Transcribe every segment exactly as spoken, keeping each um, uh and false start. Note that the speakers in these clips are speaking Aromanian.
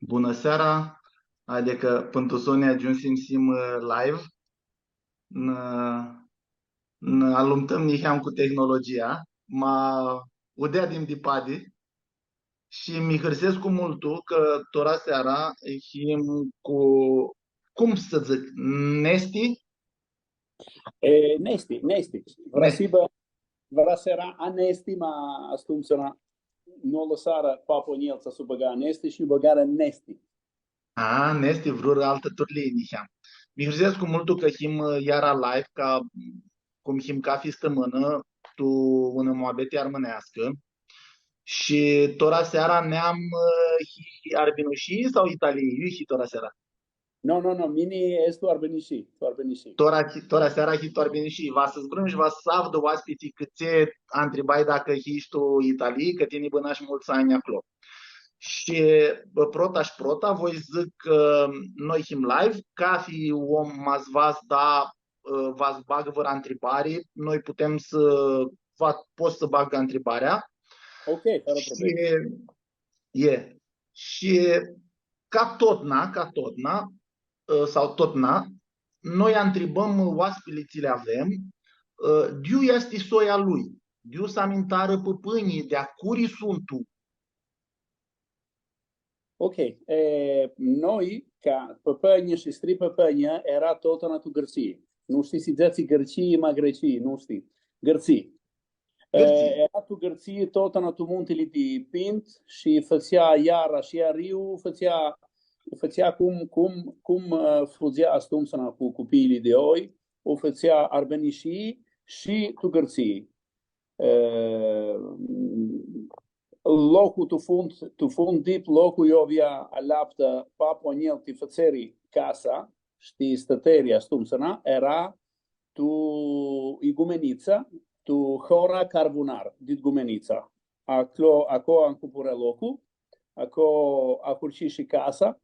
Bunã seara! Adicã, pãn tu soni agiumsim s-him, ã, live. Nã, nã alumtãm niheam cu tehnologia, ma u deadim di padi. Shi mi hãrsescu multu cã tora seara him cu, cum s-dzãc, Nesti? E, Nesti, Nesti. Vrea Nesti. S-hibã, vrea s-eara Anesti, ma astumtsina nu lãsarã Papu Anel s-u bãga Anesti shi bãgarã Nesti. A, Nesti, vrurã altã turlii niheam. Mi hãrsescu multu cã him, ã, iara live, ca cum him cafi stãmãnã, tu unã muabeti armãneascã. Shi tora seara neam, ã, hii Arbinushii sau Italii? Iu hii tora seara? No, no, no, mini estu Arbinishii, tu Arbinishii. Tora, tora seara hii tu Arbinishii. Va s-zburãm shi va s-avdã oaspitslji cãtse antribai dacã hii shi tu Italii, cã tini bãnashi multsã anj aclo. Shi, bã, prota shi prota, voi s-dzãc cã noi him live, cafi om ma s-va s-da, ã, va s-bagã vãrã antribari, noi putem s-, va, pot s-bag antribarea. Ok, fãrã probleme. Shi, e, shi ca totna, ca totna, ã, sau totna, noi antribãm oaspili tsi li avem, ã, di iu easti soia lui, di iu s-amintarã pãpãnjlji, di a curi suntu. Ok, e, noi, ca pãpãnjlji shi stripãpãnjlji, eara totna tu Gãrtsii. Nu shtiu si dzãtsi Gãrtsii, ma Gãrtsii, nu shtiu. Gãrtsii. Gãrtsii. E, eara tu Gãrtsii, totna tu muntili di Pint, shi fãtsea iara shi ariu, fãtsea, fãtsea cum, cum, cum, e, fudzea astumtsina cu cupiili di oi, u fãtsea Arbinishii shi tu Gãrtsii. E, locu tu fund, tu fund, dit locu iu avea aleaptã Papu Anel ti fãtseri casa, shi ti stãteri astumtsina, eara tu Igumenitsa, tu hora Carvunar, dit Gumenitsa. Aclo, aclo ancupurã locu, aclo ahurhi shi casa,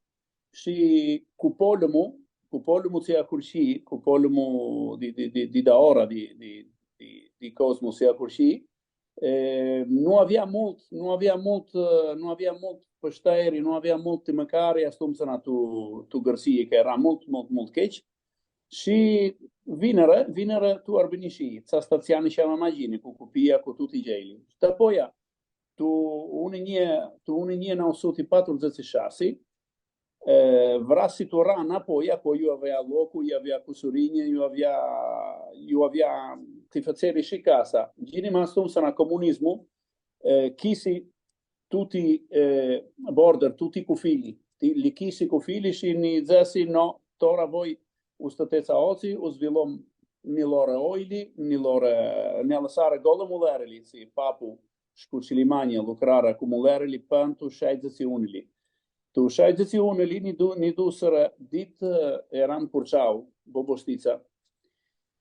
shi cu polimlu, cu polimlu tsi ahurhi, cu polimlu di, di, di, di daora di, di, di, di cosmu tsi ahurhi, e, nu avea multu, nu avea multu, e, nu avea multu pãshteri, nu avea multu mãcari, astumtsina tu, tu Gãrtsii, cã eara multu, multu, multu checi. Shi vinirã, vinirã tu Arbinishii, tsi stãtea niheamã ma ghini, cu cupia, cu tuti geili. Shi dapoia, tu unã njilji, tu unã njilji nauã suti patrudzãtsi shi shasi, e, vrea s-tura nãpoi, aclo iu avea locu, iu avea cusurinjlji, iu avea, iu avea ti fãtseri shi casa. Ghini, ma astumtsina comunismu, e, chisi tuti, e, border, tuti cufili. Ti, li chisi cufili shi nã dzãsi, no, tora voi u stãtets aoatsi, u s-vi lom nilor oili, nilor, nã lãsarã golã mulerli, tsi papu sh-cu cilimeanjlji lucrarã cu mulerli pãn tu shaidzãtsi unili. Tu shaidzãtsi unili nã du-, nã dusirã dit, e, earam Curceau, Boboshtitsa.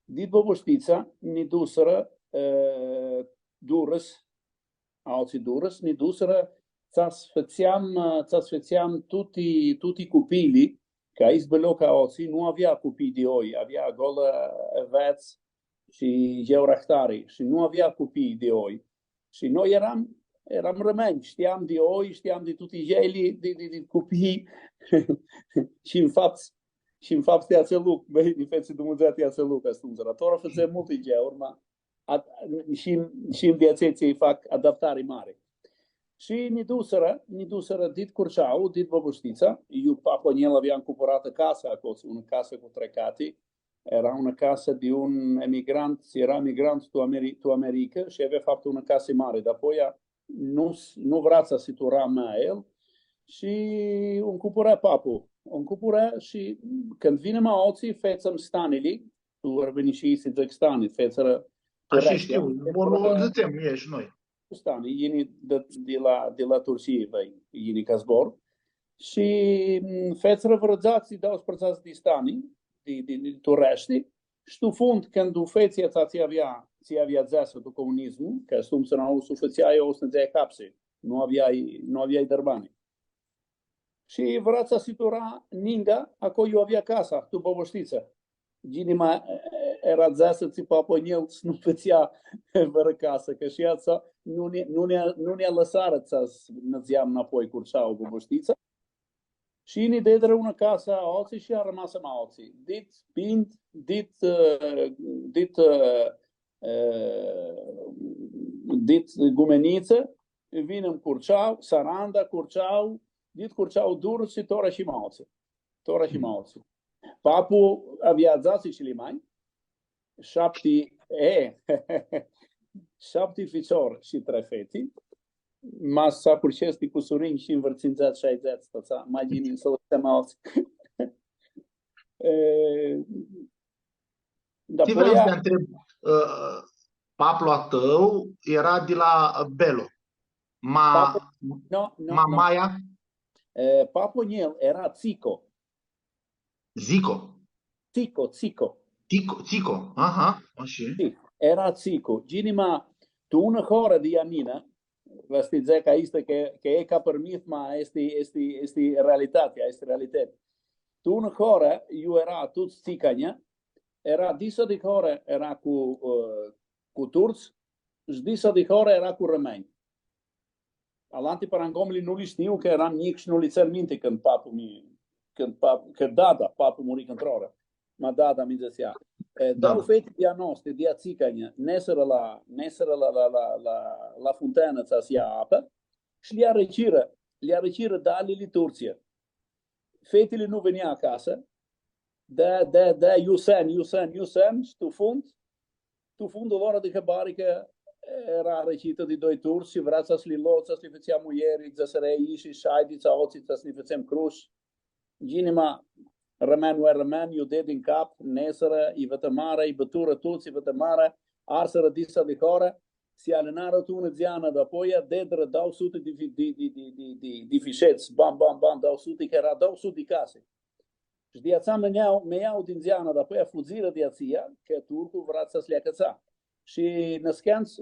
Dit Boboshtitsa nã dusirã, e, Durãs, aoatsi Durãs, nã dusirã, tsi s-fãtseam, tsi s-fãtseam tuti, tuti cupiili, cã izbã loc aoatsi nu avea cupii di oi, avea golã, e, vets shi gheurãhtari, shi nu avea cupii di oi. Shi noi earam, earam rãmãnj, shtiam di oi, shtiam di tuti geili, di, di, di cupii. Shi nã fapts, shi nã fapts ti atsel lucru, bãi, nã fetsi Dumnidzã ti atsel lucru, astumtsina. Tora fãtsem multi gheuri, ma a-, shi, shi di atselj tsi fac adaptari mari. Shi nã dusirã, nã dusirã dit Curceau, dit Boboshtitsa, iu papu a njel avea ncumpãratã casã aclo, unã casã cu trei cati, eara unã casã di un emigrant, eara emigrant tu Ameri-, tu America shi avea faptã unã casã mari, dapoia nu s-, nu vrea s-si tura ma el shi u ncumpãrã papu. U ncumpãrã shi cãndu vinjim aoatsi, fetsim stanili, tu Arbinishii s-dzãc stani, fetsirã Ashi, tureshti, shtiu, fetsirã zbor lu dzãtsem, e, shi noi. Stani, yini di, di la, di la Turtsii, vai, yini ca zbor. Shi, mm, fetsirã vãrã dzatsi, dauãsprãdzatsi di stani, di, di, di tureshti, shi tu fund, cãndu u fetsi atsea tsi avea, tsi avea dzãsã tu comunismu, cã astumtsina u s-u fãtsea, u s-nã dzãtsea hapsi, nu avea, nu avea dãrbani. Shi vrea s-si tura ninga, aclo iu avea casa, tu Boboshtitsa. Ghini, ma, e, eara dzãsã tsi papu a njel s-nu fãtsea vãrã casã, cã shi atsea nu nã, nu nã, nu nã lãsarã s-nã dutseam nãpoi Curceau, Boboshtitsa. Shi nã deadirã unã casã aoatsi shi armasem aoatsi. Dit Pind, dit, ã, dit, ã, ã, dit Gumenitsã, vinjim Curceau, Saranda, Curceau, dit Curceau Durãts shi tora shi aoatsi. Tora shi aoatsi. Papu avea dzatsi shi limanj, shapti, e, shapti ficiori shi trei feti, ma s-acursheshti cu surinj shi nvãr tsindzãts, shaidzãts, ta tsa, ma ghini s-u aoatsi. E, da, tsi vream s-ti ntreb, ã, paplu a tãu eara di la Belo, ma, papu, no, no, ma no. Maia? E, papu a njel eara Tsico. Zico. Tsico, Tsico. Tsico, Tsico. Aha, ashi. Si, eara Tsico. Ghini, ma tu unã horã di Ianina, va s-ti dzãc aestã cã, cã e ca pãrmith, ma easti, easti, easti realitatea, easti realitati. Tu unã horã, iu eara tuts tsicanja, eara disa di horã, eara cu, ã, cu turts, shi disa di horã eara cu rãmãnj. Alanti parangomili nu li shtiu, cã eram njic shi nu li tsãn minti cãndu papu mi, cãndu pap-, cã dada, papu muri cãndu tora. Ma dada mi dzãtsea. E, da. Dauã feti di a noastri, di a tsicanja, nesirã la, nesirã la, la, la, la, la funteanã tsi s-ia apã, shi li arãcirã, li arãcirã dalili Turtsia. Fetili nu vinea acasã, da, da, da, iu sãn, iu sãn, iu sãn, shi tu fund, tu fund, lorã di hãbari cã eara arãcitã di doi turts shi vrea tsi s-li lo, tsi s-li fãtsea muljeri, dzãsirã, ishi, shaidi, tsi aoatsi, tsi s-nã fãtsem crush. Ghini, ma rãmãn, ue rãmãn, iu dedi n cap, nesirã, i vãtãmarã, i bãturã tuts, i vãtãmarã, arsirã disa di horã, si alinarã tu unã dzeanã dapoia, deadirã dauã suti di fi-, di, di, di, di, di, di fishets, bam, bam, bam, dauã suti, cã eara dauã suti di casi. Shi di atsea meiau, meiau di ndzeanã, dapoia fudzirã di atsia, cã turcu vrea tsi s-li acãtsã. Shi nãscãntsã,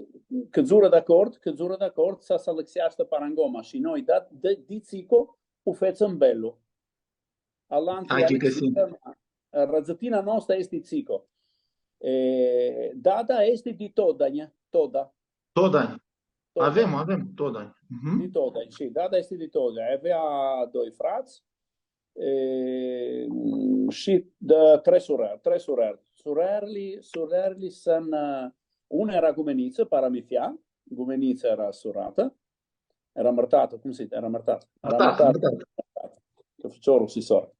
cãdzurã di acord, cãdzurã di acord, tsi s-alãxeascã parangoma. Shi noi, da, di, di Tsico, u fetsem Belo. Alanti, ai, alãxirã, rãdzãtina a noastrã easti Tsico. E, dada easti di Todanj, Toda. Todanj. Todanj. Avem, avem Todanj. Mhm. Di Todanj, shi dada easti di Todanj. Avea doi frats, e, shi di trei surãri, trei surãri. Surãrli, surãrli sãn, e, unã eara Gumenitsã, Paramithia, Gumenitsã eara surata, eara mãrtatã, cum s-dzãtsi, eara mãrtatã. Eara mãrtatã, mãrtatã. Mãrtatã. Cã ficiorlu si sor.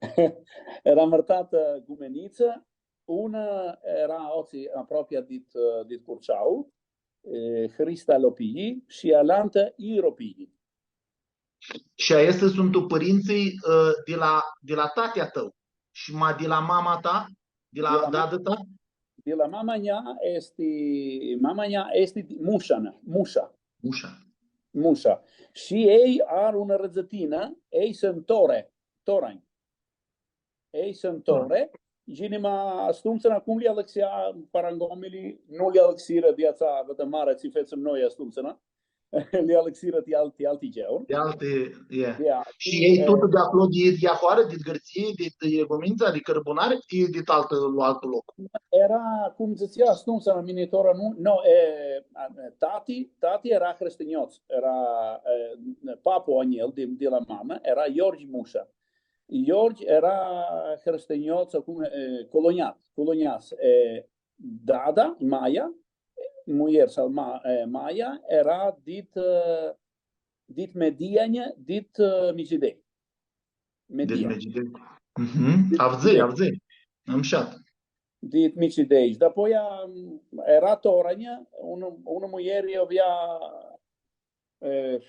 Eara mãrtatã Gumenitsã, unã eara aoatsi aproapea dit, dit Curceau, e, Hrista Lopii shi alantã Iropii. Shi aeshti suntu pãrintsãlj, ã, di la, di la tati a tãu. Shi ma di la mama ta, di la, di la ma-, dada ta? Di la mama mea easti, mama mea easti di Musha, na, Musha. Musha. Musha. Shi elj ari unã rãdzãtinã, elj sãn Tore, Toranj. Elj sãn Tore, ghini, ma astumtsina cum li alãxea parangomili, nu li alãxirã di atsea vãtãmarã tsi fetsem noi astumtsina, li alãxirã ti alti, alti gheuri. Di alti, e. Ia, shi elj, e, tut di aclo, di, di ahoarã, di Gãrtsii, di, di Gumintsa, di Cãrbunari, i di altu, altu loc? Eara, cum dzãtsea, astumtsina, mini tora nu, no, e, a, tati, tati eara hrãstinjots, eara, e, papu a njel, di, di la mamã, eara Iorghi Musha. Iorghi eara hrãstinjots, cum, e, Colonjat, Colonjas, e, dada, maia, muljer sau ma-, e, maia, eara dit, e, dit Medianj, dit, e, Mitsidei. Dit Medianj. Mitsidei. Mhm. Dit Avdzãi, Mitsidei. Avdzãi. Mushat. Dit Mitsidei. Dapoia, eara Toranj, unã, unã muljer avea e,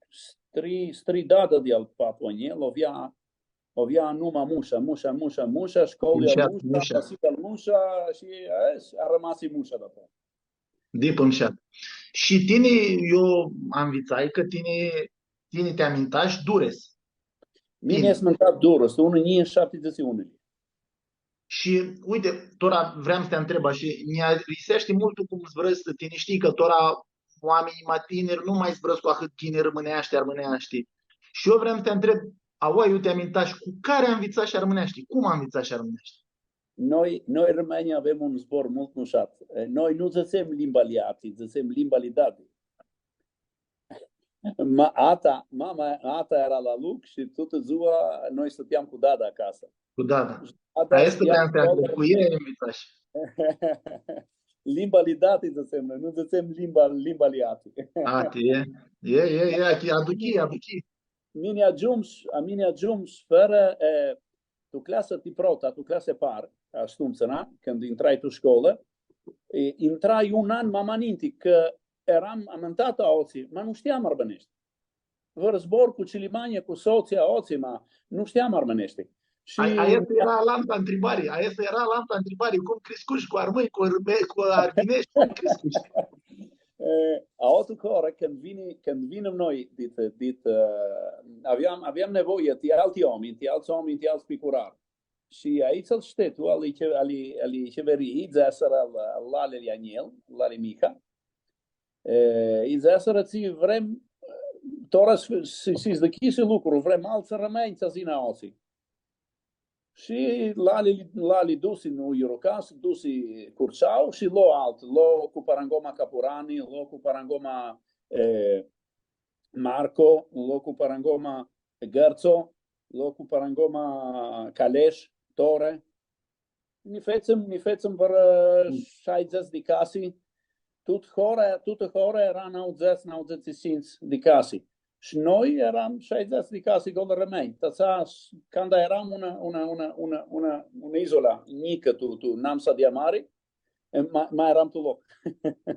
stri-, stridada di al papu a njel, avea, avea numa Musha, Musha, Musha, Musha, shcoli al Musha, Musha, Musha. Casili al Musha, shi, e, shi armasi Musha dapoia. Dip mushat. Shi tini, eu anvitsai cã tini, tini ti amintash Durrës. Mini s-mintat Durrës, unã njilji shaptidzãts shi unu. Shi, uite, tora vream s-ti ntreb, shi nj-ariseashti multu cum zburãsh, tini shtii cã tora oaminjlji ma tiniri nu ma zburãscu ahãt ghini rãmãneashti, armãneashti. Shi eu vream s-ti ntreb, aoa, iu ti amintash, cu cari anvitsash armãneashti? Cum anvitsash armãneashti? Noi, noi rãmãnjlji avem un zbor multu mushat. E, noi nu dzãtsem limba ali ati, dzãtsem limba ali dadi. Ma ata, mama, ata eara la lucru shi tutã dzua noi stãteam cu dada acasã. Cu dada. Dada, aestã vream s-ti ntreb, cu ea nvitsash? Limba ali dati, dzãtsem noi, nu dzãtsem limba, limba ali ati. Ati, e. E, e, e, achi, aduchi, aduchi. Mini agiumshu, a mini agiumshu fãrã, e, tu clasã ti prota, tu clasã par, ashtumtsã, na, cãndu intrai tu scolã, e, intrai un an ma ninti, cã eram amãntatã aoatsi, ma nu shteam armãneashti. Vãrã zbor cu cilimeanjlji, cu sotslji aoatsi, ma nu shteam armãneashti. Shi... A, aestã eara alantã ntribari, aestã eara alantã ntribari, cum criscush cu armãnj, cu arme-, cu armãneshti, cum criscush? E, aoa tu Cora, cãndu vini-, cãndu vinim noi, dit, dit, e, aveam, aveam nevoie ti alti oaminj, ti altsã oaminj, ti altsã picurari. Shi aeshti al shtetu, ali, ali, ali chiverii, dzãsirã al, al Lali Aniel, Lali Miha, e, dzãsirã tsi vrem, tora s-, s-, s-dishcljisi lucru, vrem altsã armãnj s-yinã aoatsi. Shi Lali, Lali dusi, nu, Iurucas, dusi Curceau shi lo altu, lo cu parangoma Capurani, lo cu parangoma, e, Marco, lo cu parangoma Gãrtso, lo cu parangoma Calesh, Tore. Nã fetsim, nã fetsim vãrã shaidzãts di casi, tut Cora, tutã Cora eara nauãdzãts, nauãdzãts shi tsintsi di casi. Shi noi earam shaidzãts di casi, gol armãnj. Tatsa, canda earam unã, unã, unã, unã, unã, unã izulã njicã tu, tu namisa di amari, e, ma, ma earam tu loc.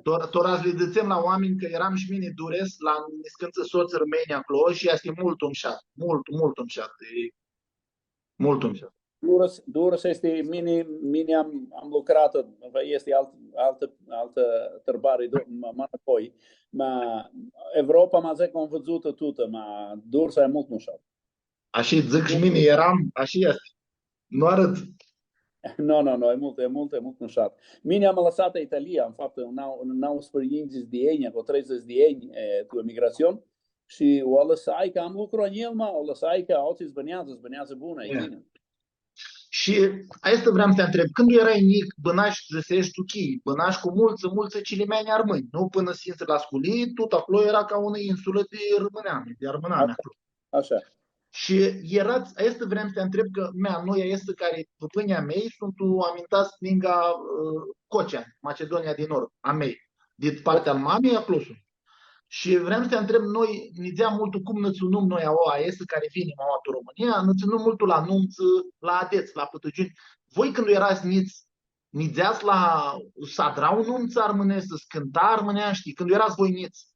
Tora, tora s-lã dzãtsem la oaminj cã earam shi mini Dures, la niscãntsã sots armãnj aclo shi easti multu mushat, multu, multu mushat. E multu mushat. Dures, Dures easti, mini, mini am, am lucratã, easti alt, altã, altã ntrebari, do-, ma, ma nãpoi. Ma Evropa, ma dzãc, am vidzutã tutã, ma Dures e multu mushat. Ashi dzãc shi mini, earam, ashi easti. Nu arãd. No, no, no, e multu, e multu, e multu mushat. Mini am lãsatã Italia, în fapt, nau-, nauãsprãyinghits di anj, cu treidzãts di anj, e, tu emigratsion, shi u alãsai, cã am lucru ãn el, ma u alãsai, cã aoatsi s-bãneadzã, s-bãneadzã bunã, e ghini. Shi aestã vream s-ti ntreb, cãndu earai njic, bãnash, dzãsesh tu Chii, bãnash cu multsã, multsã cilimeanj armãnj, nu? Pãnã s-intri la sculii, tut aclo eara ca unã insulã di armãnami, di armãnami aclo. Ashi. Shi earats, aestã vream s-ti ntreb, cã, mea, noi, aeshti cari, pãpãnjlji a mei, suntu amintats ninga, ã, Cocea, Macedonia di Nord, a mei, di partea a mamei, aclo suntu. Shi vream s-ti ntreb, noi, nidzea multu cum nã tsãnum noi aoa, aeshti cari vinim aoa tu Romãnia, nã tsãnum multu la numtsã, la adets, la pãtãgiunj. Voi, cãndu earats njits, nidzeats la, s-adra numtsã armãneshti, s-cãnta armãneashti, cãndu earats voi njits?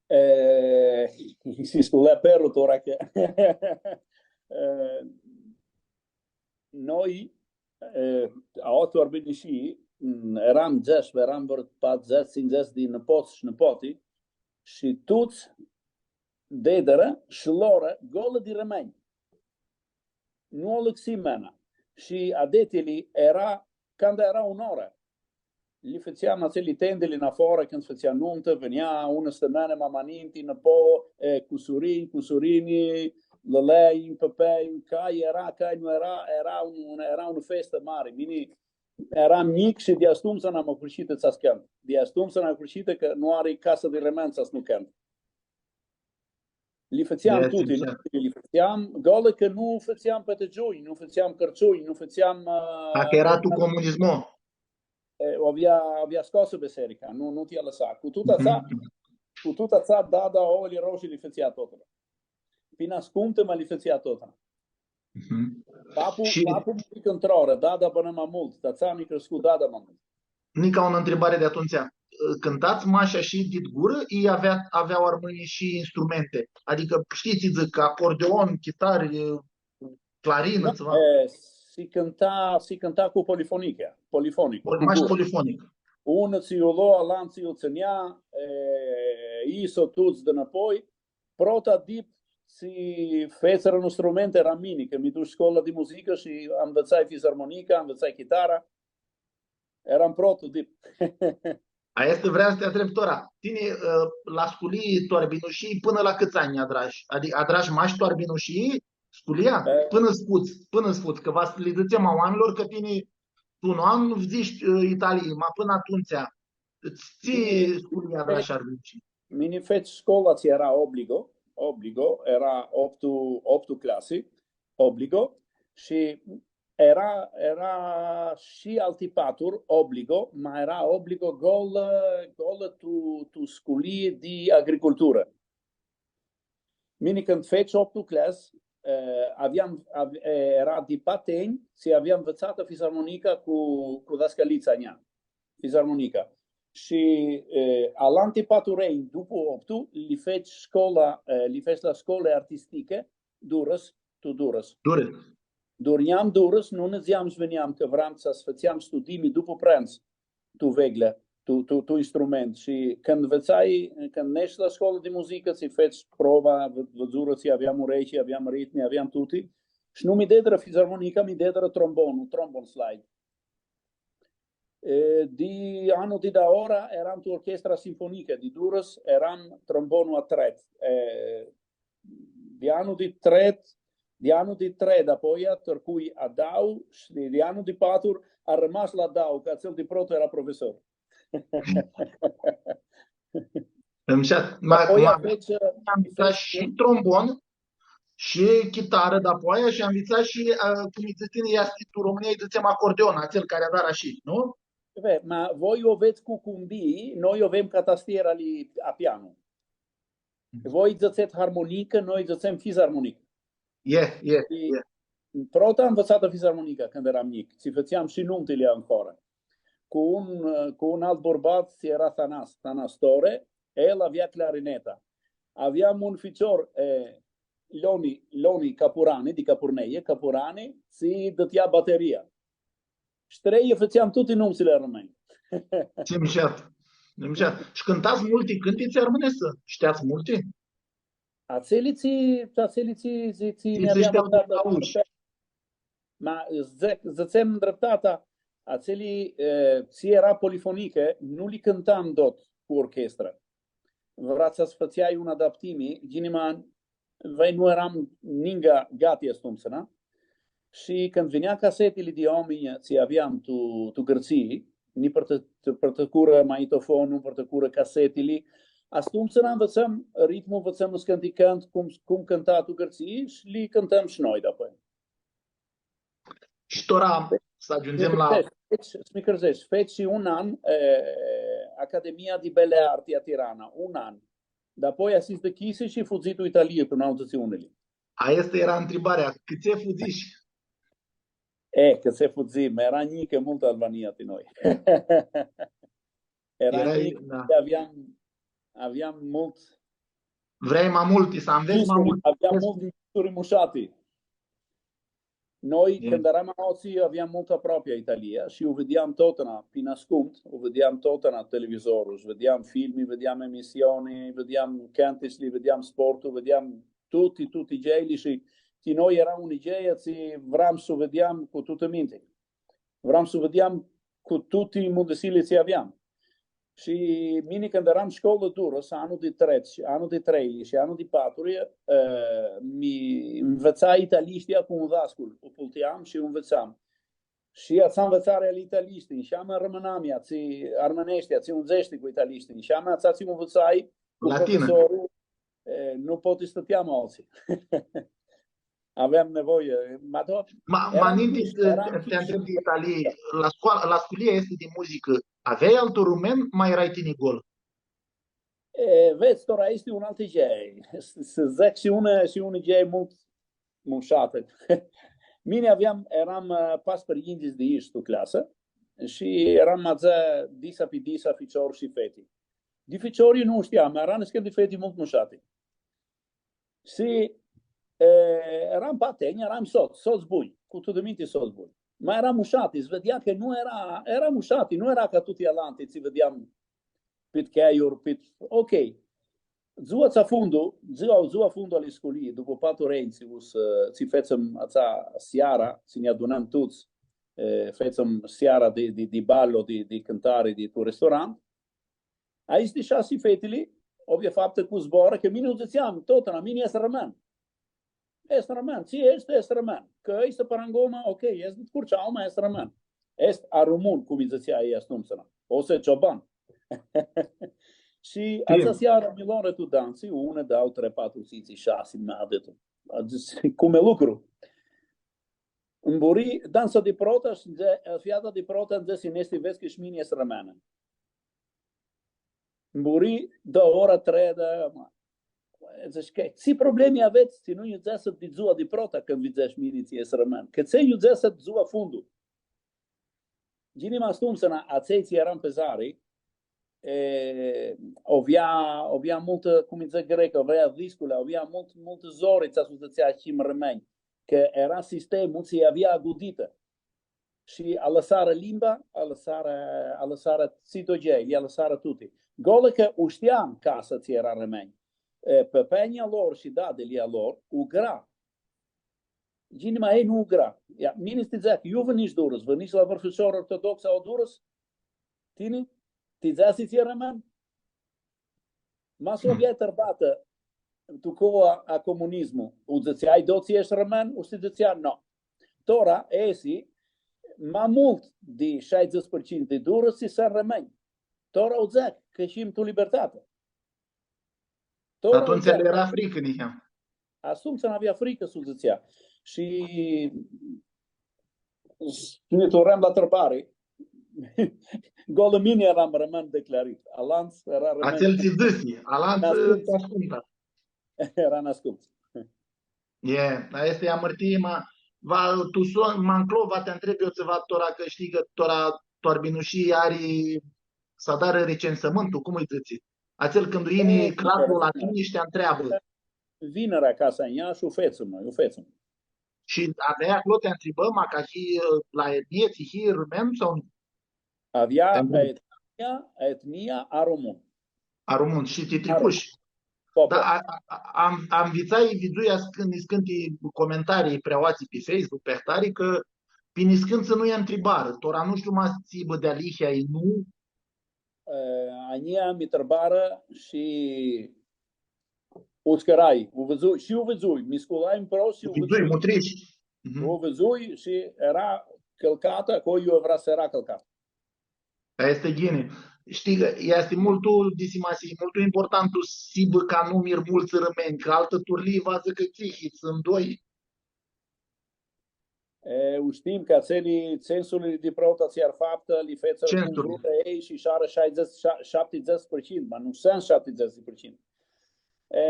E, si sculea perlu tora cã, e, noi, e, aoa tu Arbinishii, m, earam dzãts, earam vãrã patrudzãts, tsindzãts di nãpots shi nãpoti, shi tuts deadirã shi lorã golã di rãmãnj. Nu alãxim mãna. Shi adetili eara, canda eara unã oarã. Li fãtseam atseali tendili nafoarã, cãndu s-fãtsea numtã, vinea unã stãmãnã ma, ma ninti, nãpo, e, cusurinj, cusurinj, lãlãi, pãpãi, cai eara, cai nu eara, eara un, un, eara unã festã mari. Mini earam njic shi di astumtsea n-am ahurhitã s-cãntu. Di astumtsea n-am ahurhitã cã nu ari casã di rãmãnj s-nu cãntu. Li fãtseam tuti, li fãtseam, golã cã nu fãtseam pãtãgiunj, nu fãtseam cãrciunj, nu fãtseam, ã, a, cã eara tu comunismu. E, u avea, avea scoasã bisearica, nu, nu ti alãsa. Cu tutã atsea, cu tutã atsea, dada, oili roshi li fãtsea totna. Pi nascumtã, ma li fãtsea totna. Papu, papu muri cãndu tora, dada bãna ma multu, tatsa mi criscu dada ma multu. Nica unã ntribari di atumtsea. Cãntats mash shi dit gurã, i avea, avea armãnjlji shi instrumenti? Adicã, shtii, tsi dzãc, acordeon, chitari, clarinã, tsiva? E, si cãnta, si cãnta cu polifonic, polifonic, mash cu gurã. Polifonic. Unã tsi u lo, alantu tsi u tsãnea, e, iso tuts dinãpoi, prota dip tsi fetsirã un instrument eara mini, cã mi dush scola di muzicã shi anvitsai fizarmonica, anvitsai chitara. Earam protu dip. Aestã vream s-ti ntreb tora. Tini, ã, la sculii tu Arbinushii pãnã la cãts anj adrash? Adi-, adrash mash tu Arbinushii sculia? E. Pãnã s-futs, pãnã s-futs, cã va s-li dzãtsem a oaminjlor cã tini tu un an fudzish, ã, Italii, ma pãnã atumtsea, tsi sculii adrash Arbinushii? mini feci scola tsi eara obligo, obligo, eara optu, optu clasi, obligo, shi eara, eara shi alti paturi obligo, ma eara obligo gol, gol tu, tu sculii di agriculturã. Mini cãndu feci optu clasi, eh, aveam, av-, eh, eara di patru anj, tsi aveam nvitsatã fisarmonica cu, cu dascalitsa a njia, fisarmonica. Shi, eh, alanti patru anj, dupu optu, li feci scola, eh, li feci la scoli artistichi, Durãs, tu Durãs. Durãs. Durnjam Durãs, nu nã dzeam s-vinjam, cã vream s-fãtseam studii dupu prãndzu, tu veglea, tu, tu, tu instrument. Shi cãndu nvitsai, cãndu neshti la scola di muzicã, tsi feci prova, vã-, vãdzurã tsi aveam urechi, aveam ritmi, aveam tuti. Shi nu mi deadirã fisarmonica, mi deadirã trombonlu, trombon slide. E, di anlu di daora eram tu orchestra sinfonicã di Durãs, eram trombonlu a tret. E, di anlu di tret, di anlu di tret, dapoia tãrcui a dau, shi di, di anlu di patru, armasi la dau, cã atsel di protlu eara profesor. Amushat. Ma, dapoia ma, feci, am feci shi trombon, shi chitarã, dapoaia, shi am nvitsat shi, ã, cum lji dzãts tini, easti tu Romãnia, lji dzãtsem acordeon, atsel cari adarã shi, nu? Ve, ma voi u avets cu cumbii, noi u avem ca tastiera ali a pianu. Mhm. Voi dzãtsets harmonicã, noi dzãtsem fisarmonicã. E, e, shi e. Prota am nvitsatã fisarmonica cãndu eram njic, tsi fãtseam shi numtili ancora. Cu un, cu un alt bãrbat, tsi eara Thanas, Thanas Tore, el avea clarineta. Aveam un ficior, e, Loni, Loni Capurani, di Capurnei, Capurani, tsi dãdea bateria. Shi trei fãtseam tuti numtsili armãnj. Tsi mushat. Tsi mushat. Shi cãntats multi cãntitsi armãneshti? Shteats multi? Atseli tsi, atseli tsi, tsi, tsi, tsi nã avea shtea nvitsatã. Ma, dzã-, dzãtsem ndreptata, atseli, e, tsi eara polifonicã, nu li cãntam dot cu orchestra. Vrea s-fãtseai un adaptimi, ghini ma, vai, nu eram ninga gati astumtsina. Shi cãndu vinea casetili di oaminj tsi aveam tu, tu Gãrtsii, nã pãrtã-, pãrtãcurã magnitofonlu, pãrtãcurã casetili, astumtsina nvitsam ritmul, nvitsam niscãnti cãntsã, cum, cum cãnta tu Gãrtsii shi li cãntam shi noi dapoia. Shi tora s-agiundzem la... Feci, s-mi cãrdzeshti, feci un an, e, Academia di Belle Arti a Tirana, un an. Dapoia si s-dishcljisi shi fudzi tu Italia, tu nauãdzãtsi unu. Aestã eara ntribarea, cãtse fudzish? E, cãtse fudzi, ma eara njicã multu Albania ti noi. Eara... Eara, njic, da. Shi aveam, aveam multu... Vrei ma multi, s-anvets ma multi. Aveam multi njicuri mushati. Noi, cãndu eram aoatsi, aveam multu aproapi Italia shi u videam totna, pi nascumtu, u videam totna televizorlu, shi videam filmi, videam emisioni, videam cãntitsli, videam sportul, videam tuti, tuti gheili shi ti noi eara unã ghei tsi vream s-u videam cu tutã minti. Vream s-u videam cu tuti mundãsili tsi aveam. Shi mini, cãndu eram scolã Durãs, anlu di trets, anlu di trei shi anlu di patru, e, mi nvitsai italishtea cu un dascul, u pultiam shi u nvitsam. Shi atsea nvitsari ali italishti, nsheamnã armãnamea, tsi, armãneshtea, tsi undzeshti cu italishti, nsheamnã atsea tsi u nvitsai cu profesorlu, e, nu poti s-stãteam aoatsi. Aveam nevoie, ma do-, ma, ma eram ninti s-ti ntreb di Italii, la scoala, la sculia aestã di muzicã, aveai altu rumen, ma erai tini gol? E, vedz, tora easti unã altã idei. S-, s-dzãc shi unã, shi unã idei multu mushatã. Mini aveam, eram, ã, paspãrãyinghits di ish tu clasã shi eram ma dzã disa pi disa ficiori shi feti. Di ficiori nu shtiam, ma eara niscãnti feti multu mushati. Shi, e, eram patru, eram sots, sots bunj, cu tutã minti sots bunj. Ma eara mushati, s-videa cã nu eara, eara mushati, nu eara ca tuti alanti, tsi videam pit cheiuri, pit, ok. Dzua tsi fundu, dzua, dzua fundu ali sculii, dupu patru anj, tsi, tsi fetsim atsea seara, tsi nã adunãm tuts, e, fetsim seara di, di, di ballo, di, di cãntari, di tu restorant. Aesti shasi fetili, obi faptã cu zboarã, cã mini u dzãtseam, totna, mini es armãn. Es armãn, tsi eshti, es armãn. Cã eshti parangoma, ok, es di Curceau, ma es armãn. Es arumun, cum lji dzãtsea elj atumtsea. Ose cioban. Shi atsea searã mi lorã tu dansi, unã, dauã, trei, patru, tsintsi, shasi, ma di tu. Dzãc, cum e lucru? Mburi, dansa di prota, shi dzã-, fiata di prota, dzãsi, neshu, vedz cã shi mini es armãnã. Mburi, di ora trei, da, ma. Dzãc, cã, tsi problemi avets, tsi nu nj-iudzeshat di dzua di prota, cãndu vidzesh mini tsi es armãn? Cã tsi nj-iudzeshat dzua fundu? Ghini, ma astumtsea, atselj tsi eara pi zari, e, avea, avea multã, cum dzãc greca, avea discula, avea mult, multã zori, tsi s-dzãtsea, him armãnj, cã eara sistemlu tsi avea aguditã. Shi alãsarã limba, alãsarã, alãsarã tsi dogeai, li alãsarã tuti. Gole cã u shtia casa tsi eara armãnj. E, pãpãnjlji a lor shi dadili a lor, u gra. Ghini, ma elj nu u gra. Ia, mini s-ti dzãc, iu vinish Durãs, vinish la vãr ficior ortodox a Durãs? Tini? Ti dzãsi tsi eara armãn? Ma s-u aveai tãrbatã tu cova a comunismu, u dzãtseai, do, tsi eshti armãn? U s-ti dzãtsea, no. Tora, esi, ma multu di shaidzãts pãrtshintu di Durãs tsi sãntu armãnj. Tora u dzãc, cã him tu libertati. Tora u dzãc. Atumtsea lã eara fricã, niheam. Atumtsea nu avea fricã, s-u dzãtsea. Shi, shi nã turnãm la ntrebari. Gole mini earam armãn declarit. Alantsã eara armãn. Atsel tsi dzãsi, alantsã nascumtsã. Eara nascumtsã. E, aestã easti amãrtii, ma, va, tu son, ma nclo, va ti ntreb eu tsiva tora, cã shtii cã tora tu Arbinushii ari, s-adarã recensãmãntul, cum lji dzãtsi? Atsel cãndu yini cratlu la tini shi ti ntreabã. Vinirã acasã, ea shi u fetsim noi, u fetsim. Shi avea aclo, ti ntribã, ma ca shi, ã, la etnie, tsi hii armãn sau nu? Avea etnia, etnia a român. A român, shi ti tricush. Da, a, a, am, am nvitsat, vidzui niscãnti comentarii preoatsi pi Facebook, pi ahtari, cã pi niscãntsã nu lj-a ntribarã. Tora nu shtiu ma s-hibã dealihea i nu, E, a njia mi ntribarã shi u tscãrai, u vidzui, shi u vidzui, mi sculai mprost shi u vidzui. Vidzui, mutrish. Mhm. U vidzui shi eara cãlcatã, aclo iu vrea s-eara cãlcatã. Aestã easti ghini. Shtii cã easti multu di simasii, multu important s-hibã ca numir multsã armãnj, cã altã turlii va dzãcã tsi hits, suntu doi. E, u shtim cã atseali censurli di prota tsi eara faptã, li fetsirã cum vrurã elj shi sh-eara shaidzãts, sha-, shaptidzãts pãrtshintu, ma nu suntu shaptidzãts pãrtshintu. E,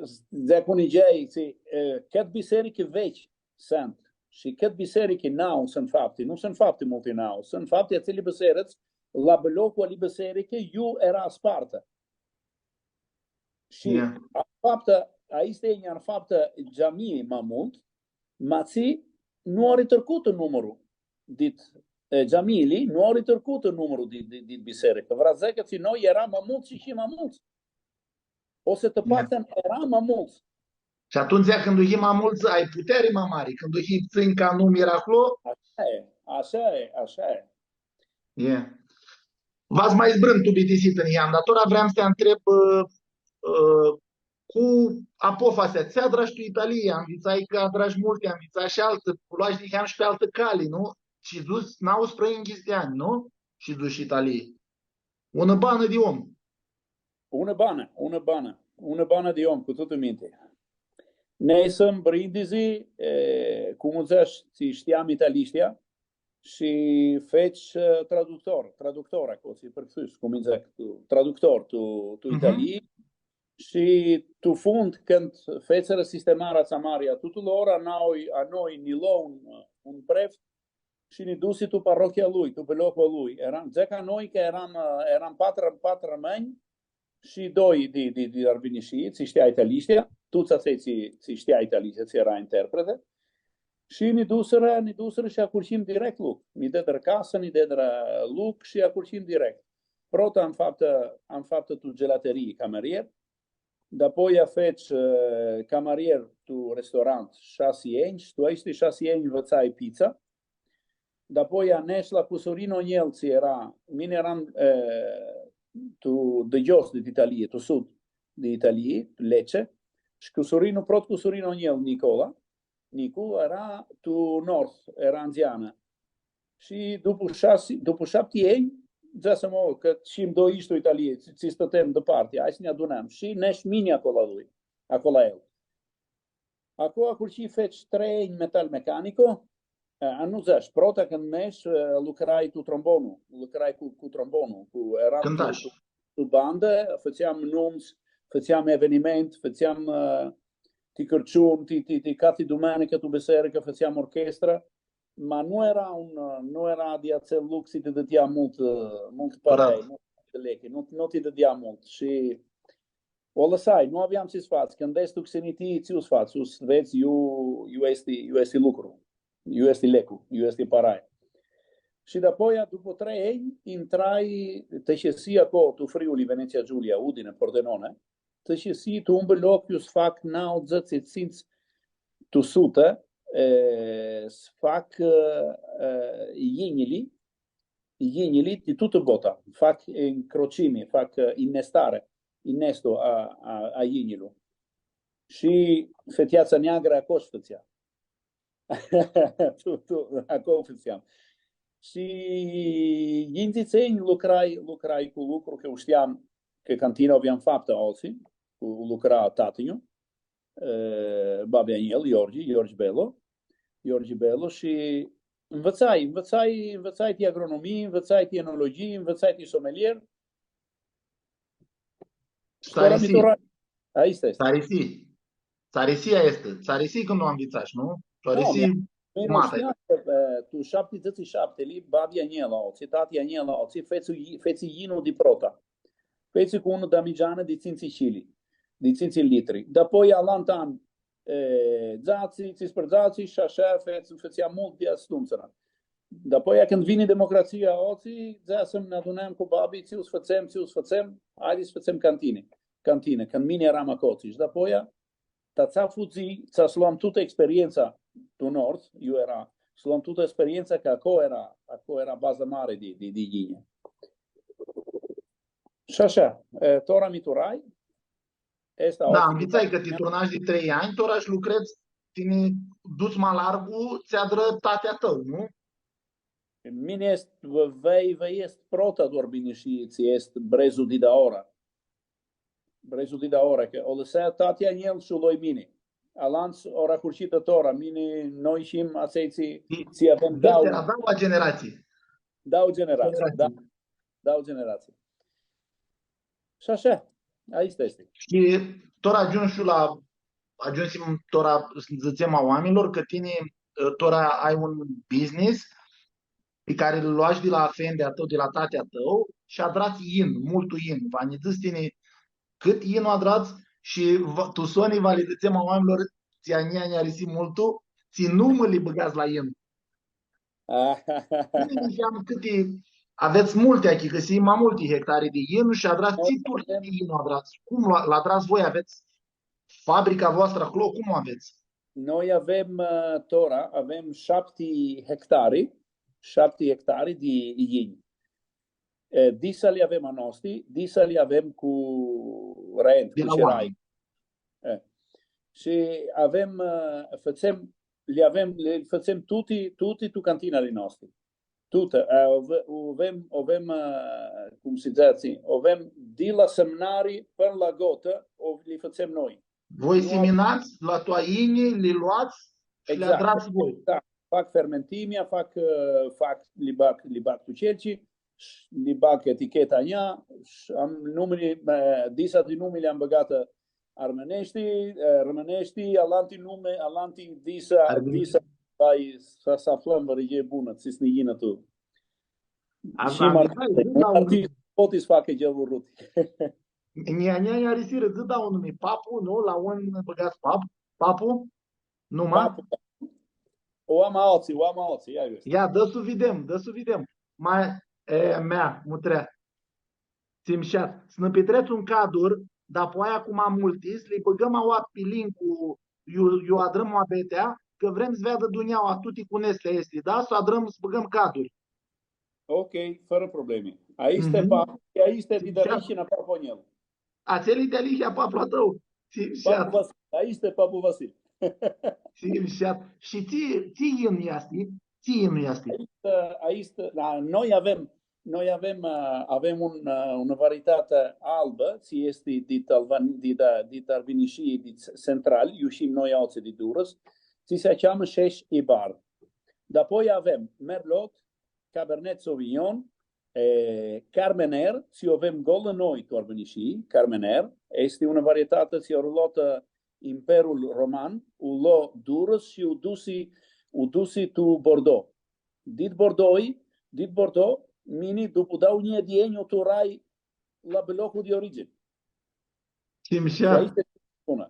s-, dzãc unã idei, tsi, e, cãt bisearits veclji suntu shi cãt bisearits nau suntu fapti, nu suntu fapti multi nau, suntu fapti atseali bisearits, la biloclu ali bisearits, iu eara aspartã. Shi eara faptã, aestã eara faptã geamii ma multu, ma tsi nu ari tricutã numurlu dit, e, geamiili, nu ari tricutã numurlu di, di, di bisearits. Vrea s-dzãcã cã tsi noi earam ma multsã shi, shi ma multsã. O s-ti pari cã earam ma multsã. Shi atumtsea cãndu hii ma multsã, ai puteari ma mari. Cãndu hii ptsãnj ca numir aclo. Ashi e, ashi e, ashi e. E. Va s-ma zburãm tu bitisitã, niheam, dar tora vream s-ti ntreb, ã, ã, cu apofasea, tsi adrash tu Italia, anvitsai cã adrash multi, anvitsai shi altã, loash niheam shi pi altã cali, nu? Shidzui nauãsprãyinghits di anj, nu? Shidzui Italia. Unã banã di om. Unã banã, unã banã, unã banã di om, cu tutã minti. Nesem Brindisi, e, cum dzãts, tsi shteam italishtea, shi feci, e, traductor, traductor aclo, tsi prãxush, cum dzãc, tu, traductor, tu, tu Italii, shi tu fund, cãndu fetsirã sistemarea atsea mari a tutulor, a noi, a noi nã lo un, un preftu, shi nã dusi tu parohia a lui, tu biloclu a lui. Earam, dzãc a noi cã earam, ã, earam patru, patru armãnj shi doi di, di, di Arbinishii, tsi shtea italishtea, tuts atselj tsi, tsi shtea italishtea, tsi eara interpreti. Shi nã dusirã, nã dusirã shi acurhim direct lucru. Nã deadirã casã, nã deadirã lucru shi acurhim direct. Prota am faptã, am faptã tu gelaterii, camarier. Dapoia feci, e, camarier tu restorant shasi anj, shi tu aeshti shasi anj nvitsai pizza. Dapoia nesh la cusurinlu a njel tsi eara, mini earam, e, tu, di ghios di Italii, tu sud di Italii, Lecce, shi cusurinlu, prot cusurinlu a njel, Nicola, Nicu, eara tu nord, eara anzianã. Shi dupu shasi, dupu shapti anj, Dzãsim, o, cã shtim di aoa tu Italii, tsi, tsi stãtem diparti, hai s-nã adunãm. Shi nesh mini aclo la lui, aclo la el. Aclo ahurhii, feci trei anj metal mecanico, e, a, nu dzãsh, prota cãndu nesh, e, lucrai tu trombonlu, lucrai cu, cu trombonlu, cu, eram tu, Cãntash. tu, tu bandã, fãtseam numtsã, fãtseam evenimenti, fãtseam, e, ti Cãrciun, ti, ti, ti, cati dumãnicã tu bisearicã, fãtseam orchestra, ma nu eara un, e, nu eara di atsel lucru tsi ti dãdea multu, e, multu parei, multu lechi, nu, nu ti dãdea multu. Shi u lãsai, nu aveam tsi s-fats. Cãndu eshti tu xinitii, tsi u s-fats? U s-vedz iu, iu easti, iu easti lucru, iu easti leclu, iu easti paraia. Shi dapoia, dupu trei anj, intrai, ti shesii aclo, tu Friuli, Venezia Giulia, Udine, Pordenone, ti shesii tu un loc iu s-fac nauãdzãtsi tsintsi tu sutã, e, s-fac, e, e, yinjili, yinjili di tutã bota, fac incrocimi, fac, e, innestare, innestu a, a, a yinjilu. Shi feteatsa neagrã aclo sh-fãtsea. Tu, tu, aclo fãtseam. Shi yinghits anj lucrai, lucrai cu lucru, cã u shteam, cã cantina u aveam faptã altsã, cu lucra tatã-nju, e, babi a njel, Iorghi, Iorghi Belo, Iorghi Belo, shi nvitsai, nvitsai, nvitsai ti agronomii, nvitsai ti enologhii, nvitsai ti sommelier. Shi tora mi turna. Aestã easti. Tsã arisi. Tsã arisi aestã. Tsã arisi cãndu u nvitsash, nu? Tsã arisi. Nu, mi-, mi-, nu shtiam cã, e, tu shaptidzãtsi shapti, li, babi a njel, o, tsi, tati a njel, o, tsi, fetsi, fetsi yinlu di prota. Fetsi cu unã damigeanã di tsintsi chili, di tsintsi litri. Dapoia alantã an, e, dzatsi, tsisprãdzatsi, shi ashã fets-, fãtsea multu di atumtsea. Dapoia, cãndu vini democratsia, aoatsi, dzãsim, nã adunãm cu babi, tsi u s-fãtsem, tsi u s-fãtsem, haidi s-fãtsem cantinã, cantinã, cãndu mini eram aclo, shi dapoia, ta tsi fudzii, tsi s-loam tutã experientsa tu nord, iu eara, s-loam tutã experientsa, cã aclo eara, aclo eara baza mari di, di, di yinj. Shi ashã, e, tora mi turna, Aestã. Da, aoatsi, nvitsai cã ti turnash di trei anj, tora shi lucredz, tini duts ma largu, tsi adrã tati a tãu, nu? Mini easti, vã, vã, vã easti prota doar bini shi tsi easti brezlu di daora. Brezlu di daora, cã u lãsai tati a njel shi u loi mini. Alantsã tora ahurhitã tora, mini, noi him atselj tsi, tsi avem dauã. Daua generatsii. Dauã generatsii, da. Dauã generatsii. Shi ashã, aestã easti. Shi tora agiumsim la, agiumsim tora, dzãtsem, a oaminjlor, cã tini, tora ai un business pi cari lu loash di la afendi a tãu, di la tati a tãu, shi adrats yin, multu yin. Va nã dzãts tini cãt yin adrats shi va, tu soni va li dzãtsem a oaminjlor, tsi a njia nj-arisi multu, tsi numã li bãgats la yin. Tini niheam cãti, avets multi, achicãsii ma multi hectari di yin shi adrats, tsi turlii di yin adrats? Cum lu, lu adrats voi? Avets fabrica voastrã aclo? Cum u avets? Noi avem, ã, tora, avem shapti hectari, shapti hectari di yin. E, disa li avem a noasti, disa li avem cu rent, cu cerai. E. Shi avem, ã, fãtsem, li avem, li fãtsem tuti, tuti tu cantina li noasti. Tutã, ã, u avem, u avem, ã, cum si dzãtsi, u avem di la sãmnari pãnã la gotã, u, li fãtsem noi. Voi siminats la tu a yinj, li loats shi li adrats voi. Da. Fac fermentimia, fac, ã, fac, li bag, li bag tu celci, sh-, li bag eticheta a njia, sh-, am numili, ã, disa di numi li am bãgatã armãneshti, ã, armãneshti, alanti numi, alanti disa, disa, hai s-, s-aflãm vãrã idei bunã, tsi s-nã yinã tu. Shi ma, da, artisti, poti s-facã el urut. Nj-, nj-, nj-arisirã, dzã, da, un numi, Papu, nu? La un bãgats Pap-, Papu? Nu, ma? Papu. U am aoatsi, u am aoatsi, ia, ia. Ia, dã s-u videm, dã s-u videm. Ma, e, mea, mutrea. Tsi mshat. S-nã pitrets un cadur, dapoaia cu ma multi, s-li bãgãm aoa pi link cu, iu, iu adrãm muabetea, cã vrem s-veadã dunjaua, tuti cu nesli aesti, da? S-adrãm, s-bãgãm caduri. Ok, fãrã problemi. Aestã, mhm, Papu, aestã di dealihea, Papu a njel. Atsel e dealihea, Papu a tãu. Tsi mshat. Papu Vasil. Aestã Papu Vasil. Tsi mshat. Shi tsi, tsi yin easti? Tsi yin easti? Aestã, aestã, da, noi avem, noi avem, ã, avem un, ã, unã varietati albã, tsi easti dit Alvan-, dit, ã, dit Arbinishii, dit Central, iu shtim noi aoatsi di Durãs, tsi s-cheamã Shesh Ibar. Dapoi avem Merlot, Cabernet Sauvignon, e, Carmener, tsi u avem golã noi tu Arbinishii, Carmener, easti unã varietati tsi u loatã Imperul Roman, u lo Durãs shi u dusi, u dusi tu Bordeaux. Dit Bordeaux, dit Bordeaux, mini, dupu dauã njilji di anj, u turlai la loclu di origini. Shi aestã easti bunã.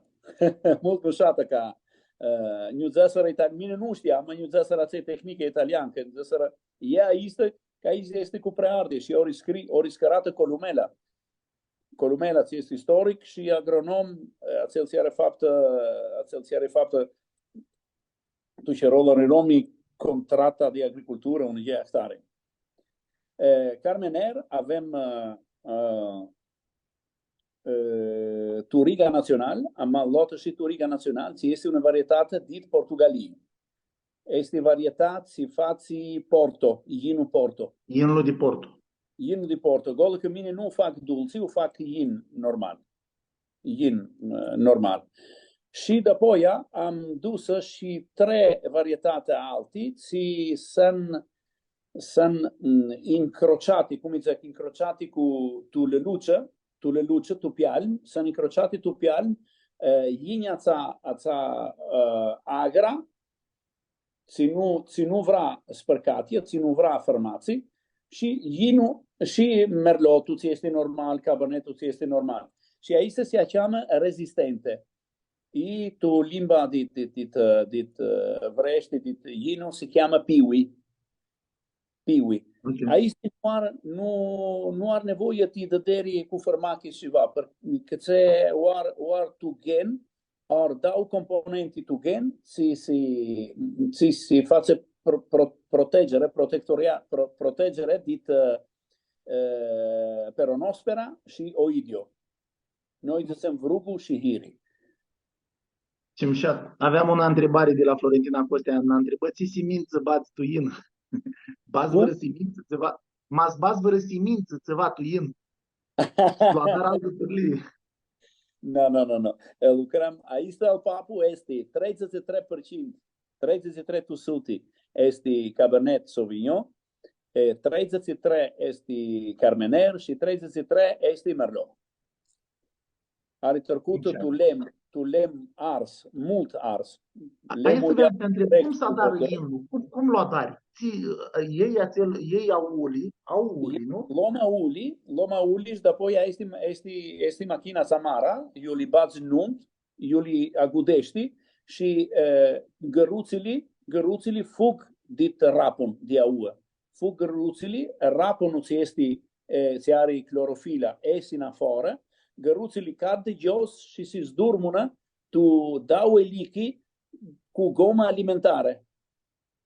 Multu mushatã ca, ã, nj-u dzãsirã itali-, mini nu shtiam, ma nj-u dzãsirã atselj tehnichi italianj, cã nj-u dzãsirã, ea easti, cã aestã easti cu preardi shi ori scri-, ori scãratã Columela. Columela, tsi easti istoric shi agronom, ã, atsel tsi ari faptã, atsel tsi ari faptã tu chirolu a Romi contractu di agriculturã, unã idei ahtari. E, Carmener, avem, ã, ã, ã, Touriga Nacional, am loatã shi Touriga Nacional, tsi easti unã varietati dit Portugalii. Easti varietati, si fatsi Porto, yinlu Porto. Yinlu di Porto. Yinlu di Porto. Golã cã mini nu u fac dultsi, u fac yin normal. Yin, ã, normal. Shi dapoia am dusã shi trei varietati alti, tsi sãn, sãn, mm, incrociati, cum dzãc, incrociati cu tu liliutsã, tu liliutsã, tu pialm, sãn incrociati tu pialm, ã, yinea atsea, atsea, ã, agra, tsi nu, tsi nu vrea spãrcatã, tsi nu vrea fãrmatsi, shi yinu, shi merlotu tsi easti normal, cabernetu tsi easti normal. Shi aesti si cheamã rezistente. I tu limba di, di, di, di, ã, Vreshti, di, di yinu, si cheamã piwi. Piwi. Ok. Aesti nu ari, nu, nu ari nivoie ti dãderi cu fãrmachi shi tsiva, pãr-, cã tsi u ari, u ari tu gen, ari dauã componenti tu gen, tsi, tsi, tsi, tsi fatsi pro-, pro-, protegere, protectoria-, pro-, protegere dit, ã, ã, peronospora shi oidio. Noi dzãtsem vrugu shi hiri. Tsi mushat. Aveam unã ntribari di la Florentina Costea, nã ntribã, tsi simintsã badz tu yin? Badz vãrã simintsã, tsiva? Ma s-badz vãrã simintsã, tsiva tu yin? Lu adari altã turlii. No, no, no, no. E, lucrãm, aestu al papu easti treidzãts shi trei pãrcint, treidzãts shi trei tu suti easti Cabernet Sauvignon, e, treidzãts shi trei easti Carmener shi treidzãts shi trei easti Merlot. Ari tricutã tu lemnu, tu lemnu ars, multu ars. Aestã vream s-ti ntreb, cum s-adarã yinlu? Cum, cum lu adari? Tsi, ã, ljei atsel, ljei auli, auli, nu? Lom auli, lom auli shi dapoia easti, easti, easti machina tsi amara, iu li badz nunt, iu li agudeshti shi, ã, gãrutsãli, gãrutsãli fug dit rapun di aua. Fug gãrutsãli, rapunlu tsi easti, e, tsi ari clorofila, esi nafoarã, gãrutsãli cad di ghios shi si zdurmunã tu dauã lichi cu gomã alimentarã.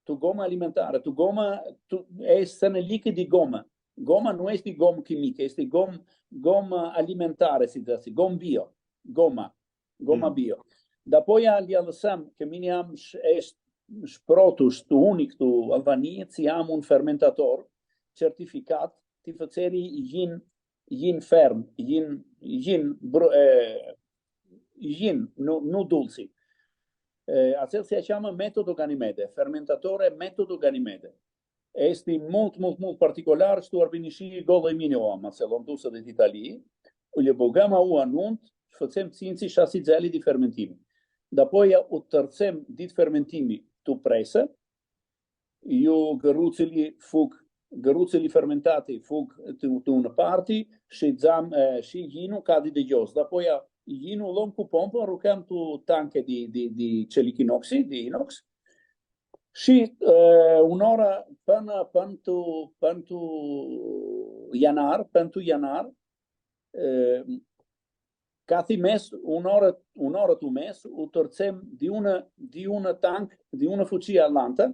Tu gomã alimentarã, tu gomã, tu, e, sãn lichi di gomã. Goma nu easti gom chimic, easti gom, gom alimentarã, si dzãtsi, gom bio, goma. Goma bio. Dapoia li alãsãm, cã mini am sh-, eshti, sh-protu, sh-tu unic tu Albanii, tsi am un fermentator certificat, ti fãtseri yin, yin ferm, yin, yin, bru-, e, yin, nu, nu dultsi. E, atsel si cheamã Metodo Ganimede, fermentatore Metodo Ganimede. Easti multu, multu, multu particular, sh-tu Arbinishii, golã mini u am, atsel, u am dusã dit Italii, u li bãgãm aua nunt, fãtsem tsintsi, shasi dzãli di fermentimi. Dapoia u tãrtsem dit fermentimi tu presã, iu gãrutsãli fug, gãrutsãli fermentati fug tu, tu unã parti, shi dzam-, e, shi yinu cadi di ghios. Dapoia yinu lom cu pompã, arucãm tu tanchi di, di, di celichi inoxi, di inox, Shi, e, unã orã, pãnã, pãn tu, pãn tu ianar, pãn tu ianar, e, cathi mes, unã orã, unã orã tu mes, u tãrtsem di unã, di unã tanc, di unã fucii alantã,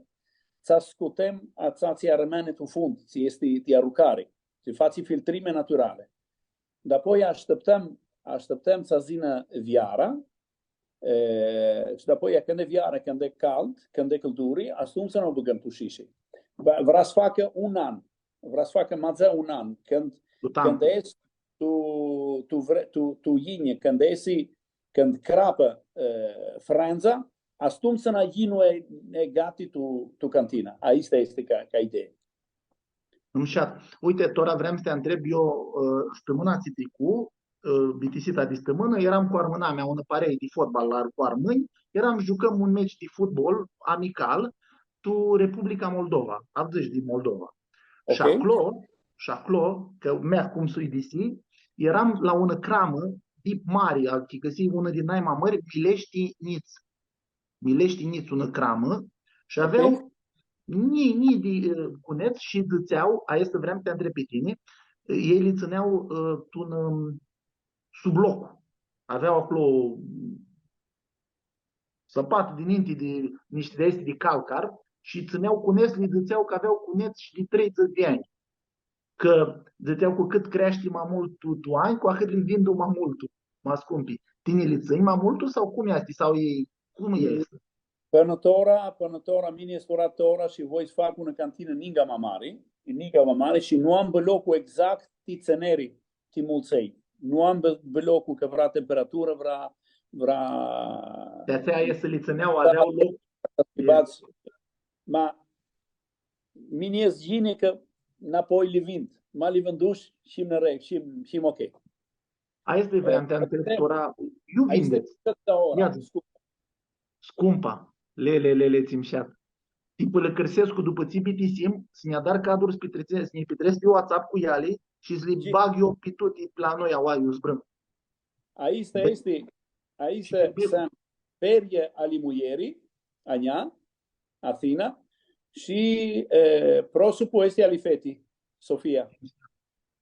tsi scutem atsea tsi armãni tu fund, tsi easti di arucari, tsi fatsi filtrimi naturali. Dapoia ashtiptãm, ashtiptãm tsi s-yinã veara, e, shi dapoia, cãndu e veara, cãndu e cald, cãndu e cãlduri, atumtsea nã u bãgãm tu shishi. Va, vrea s-facã un an. vrea s-facã ma dzã un an, cãndu, Tu tanã. cãndu easti tu, tu, vre, tu, tu yinji, cãndu easti, cãndu crapã, e, frãndza, astumtsina yinu e, e gati tu, tu cantinã. Aestã easti ca, ca idee. Mushat. Uite, tora vream s-ti ntreb eu, ã, stãmãna tsi tricu, ã, bitisita di stãmãnã, eram cu armãnamea, unã parei di fotbal la, cu armãnj, eram, jucãm un meci di fotbal amical, tu Republica Moldova, avdzãts di Moldova. Ok. Shi aclo, shi aclo, cã mea cum s-u disi, eram la unã cramã di mari, achicãsii unã di nai ma mãri, Mileshti Nits. Mileshti Nits, unã cramã, shi avea Ok. njilji, njilji di, ã, cunets shi dzãtsea, aestã vream s-ti ntreb pi tini, elj li tsãnea, ã, tu un, ã, sub loc. Avea aclo sãpatã di ninti di nishti di aesti di calcar shi tsãnea cunets, li dzãtsea cã avea cunets shi di treidzãts di anj. Cã dzãtsea cu cãt creashti ma multu tu, tu anj, cu ahãt li vindu ma multu, ma scumpi. Tini li tsãnj ma multu sau cum easti? Sau e, cum easti? Pãnã tora, pãnã tora, mini easti tora, tora shi voi s-fac unã cantinã ninga ma mari, ninga ma mari shi nu am bãloclu exact ti tsãneri, ti multsei. Nu am bã-, bãloclu cã vrea temperaturã, vrea, vrea Di atsea e s-li tsãnea, Da, avea loc. Ti badz. Ma, mini easti ghini cã napoi li vind. Ma li vindush, him nãre-, him, him ok. Aestã vream s-ti ntreb, tora, iu vindets? Ia dzã. Scumpa. Le, le, le, le, tsi mushat. Ti pãlãcãrsescu dupã tsi bitisim, s-nj-adari cadru, s-pitrets-, s-nji pitrets pi WhatsApp cu eali shi s-li bag eu pi tuti la noi, aua, iu zburãm. Aestã easti, aestã easti, suntu perlji ali muljeri, a njia, Athina, shi, e, prosupu easti ali feti, Sofia.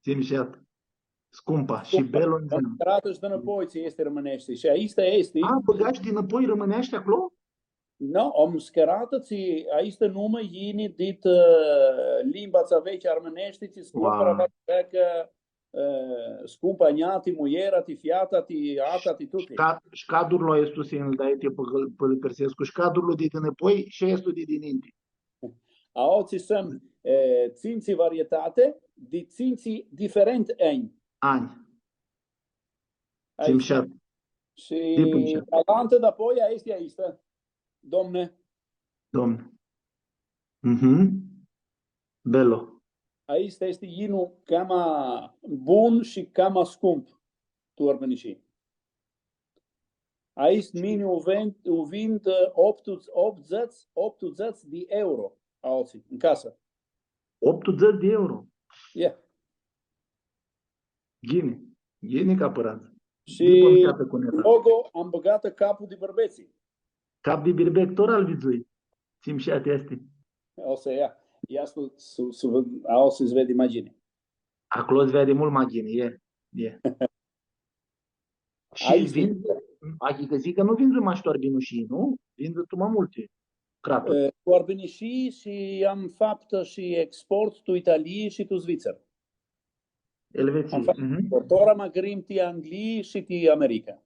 Tsi mushat. Scumpa shi Scumpa. Belu nseamnã. Tratã shi dinãpoi tsi easti rãmãneashti. Shi aestã easti. A, bãgash dinãpoi rãmãneashti aclo? No, am scaratã tsi, aestã numã yini dit, e, limba atsea veaclji armãneashti, tsi s-cumpãrã, Wow. veaclji, e, scumpa a njia, ti muljera, ti feata, ti ata, ti tuti. Shi ca-, shi cadurlu aestu s-nji-l dai, ti pãlãcãrsescu, shi cadurlu di dinãpoi shi aestu di dininti. Aoatsi suntu, e, tsintsi varietati di tsintsi diferentu anj. Anj. Aestã. Tsi mushat. Shi alantã dapoi, aestã, aestã. Domne. Domne. Mhm. Belu. Aestã easti yinu cama bun shi cama scump tu Arbinishii. Aestu mini u vind, u vind, e, optu-, optudzãts, optudzãts di euro, aoatsi, tu casã. Optudzãts di euro? Ie. Ghini, ghini ca pãradz. Shi logo am bãgatã caplu di bãrbetsi. Cap di birbec, tora lu vidzui. Tsi mushat easti. O s-ia. Ia s-, s-, s-, aoatsi s-veadi ma ghini. Aclo s-veadi multu ma ghini, ie, ie. Shi vindzã, adicã dzãc cã nu vindzã mash tu Arbinishii, nu? Vindzã tu ma multi craturi. E, tu Arbinishii shi am faptã shi export tu Italii shi tu Svidzeri. Elvetsii, mhm. Tora ma grim ti Anglii shi ti America.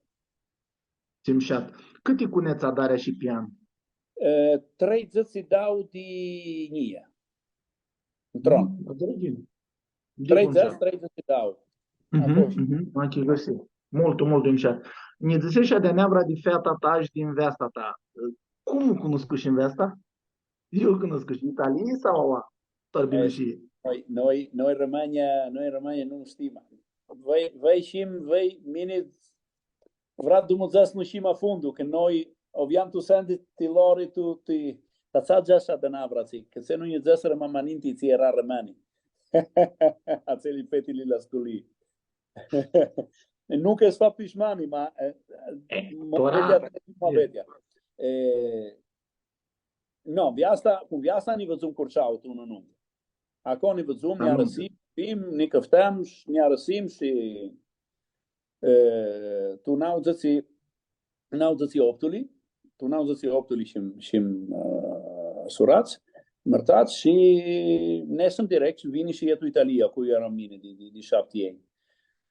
Tsi mushat. Cãti cunets adari shi pi an? E, treidzãts shi dauã di njilji. Ntr-un an. Mhm, adari ghini. Treidzãts, treidzãts shi dauã. Mhm, mhm, achicãsii. Multu, multu mushat. Nji dzãseshi di neavra di feata ta shi di nveasta ta. Cum u cunuscushi nveasta? Eu cunuscushi, Italii sau aua? Tu Arbinishii. Noi, noi, noi rãmãnjlji, noi rãmãnjlji nu shtim. Voi, voi shtim, voi, mini, vrea Dumnidzã s-nu shtim a fundu, cã noi, aviam tu sendi ti lori, tu, ti, ta s-dzãts ashi di neavra tsi, cã s-nu nji dzãsirã ma ninti tsi eara rãmãnj. Atseali fetili la sculii. Nu cã s-fac pishmani, ma, e, e, ma tora, vedea, ma e. Vedea. E, No, nveasta, cu nveasta nã vidzum Curceau tu unã numtã. Aclo nã vidzum, nã arãsim, nã cãftãm shi nã arãsim shi, e, tu nauãdzãts, nauãdzãts shi optuli, tu nauãdzãts shi optuli shim, shim, e, surats, mãrtats shi nã ishim direct shi vini shi ea tu Italia, cu ea eram mini di, di, di shapti anj.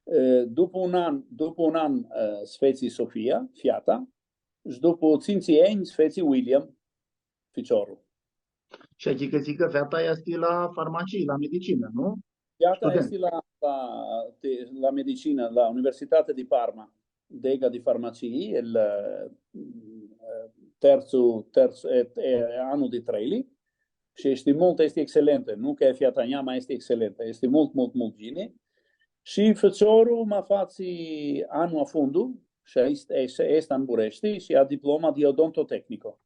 E, dupã un an, dupã un an, e, s-fetsi Sofia, feata, shi dupã tsintsi anj s-fetsi William, ficiorlu. Shi achicãsii cã feata easti la farmacii, la medicinã, nu? Feata easti la, la, ti, la medicinã, la Universitatea di Parma, dega di farmacii, el, eh, tertsu, tertsu, e, e, anlu di treili, shi easti multu, easti excelentã, nu cã e feata a njia, ma easti excelentã, easti multu, multu, multu ghini. Shi ficiorlu ma fatsi anlu a fundu, shi easti, easti, easti tu Bucureshti, shi a diploma di odontotecnico,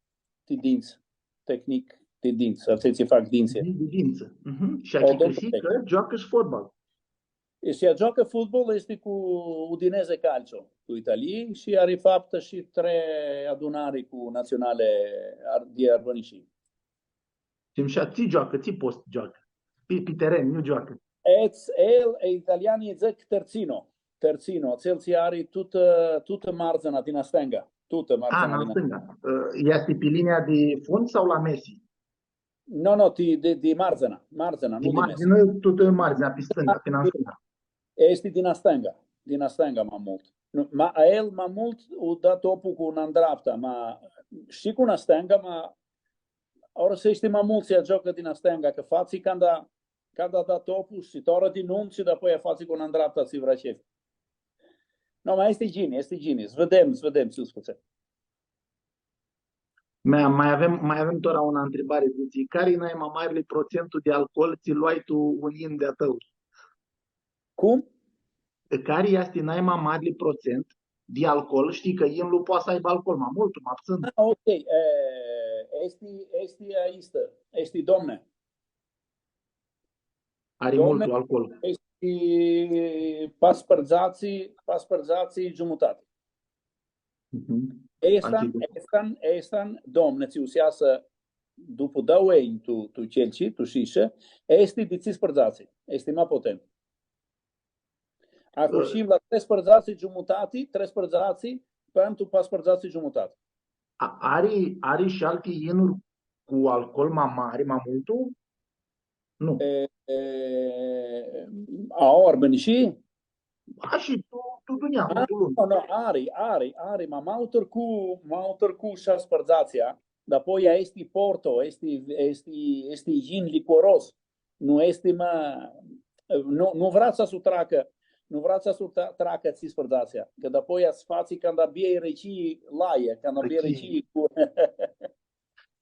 ti dintsã, tecnic ti dintsã, atselj tsi fac dintsã. Di, di dintsã. Mhm. Shi achicãsii cã gioacã shi fotbal. E, shi a gioacã fotbal easti cu Udinese Calcio, tu Italii, shi ari faptã shi trei adunari cu natsionali ar-, di Arbãnishii. Shi ashi, tsi gioacã, tsi post gioacã? Pi, pi teren, nu gioacã. Ets, el, e, italianjlji dzãc terzino. Terzino, atsel tsi ari tutã, tutã mardzina di nastenga. Tutã mardzina di nastenga. Ã, easti pi linia di fund sau la mesi? No, no, ti, di, di mardzina, mardzina, nu di mesi. Di mardzina, tutã mardzina, pi stãnga, pi nastenga. Easti di nastenga, di nastenga ma multu. Nu, ma a el ma multu u da topu cu nã ndreapta, ma shi cu nastenga, ma ora s-easti ma multu tsi a giocã di nastenga, cã fatsi canda, canda da topu shi tora di nuntu, dapoia fatsi cu nã ndreapta tsi vrea sheflu. No, ma easti ghini, easti ghini. S-videm, s-videm, s-u sputsem. Ma, ma avem, ma avem tora unã ntribari, dzãtsi, cari-i nai ma marli procentu di alcool tsi loai tu un yin di-a tãu? Cum? Cari easti nai ma marli procent di alcool? Shtii cã yin-lu poati s-aibã alcool ma multu, ma putsãn. Ah, ok. E, easti, easti aistã, easti domne. Ari multu alcool. Easti paspãrdzatsi, paspãrdzatsi giumutati. Mhm. Estan, estan, estan, domne, tsi u s-easã dupu dauã anj tu, tu chelci, tu shishã, easti di tsisprãdzatsi, easti ma potent. Ahurhim la trespãrdzatsi giumutati, trespãrdzatsi, pãnã tu paspãrdzatsi giumutati. A, ari, ari shi alti yinuri cu alcool ma mari, ma multu? Nu. E, e, a, Arbãnishii? A, shi tu, tu dunjaua, A, tu lumi. No, no, ari, ari, ari, ma ma u tãrcu, ma u tãrcu shasprãdzatsi, a? Dapoia easti Porto, easti, easti, easti yin licoros. Nu easti, ma, nu, nu vrea s-u tracã, nu vrea s-u tra-, tracã tsisprãdzatsi, cã dapoia s-fatsi canda biei recii laie, canda biei recii cu...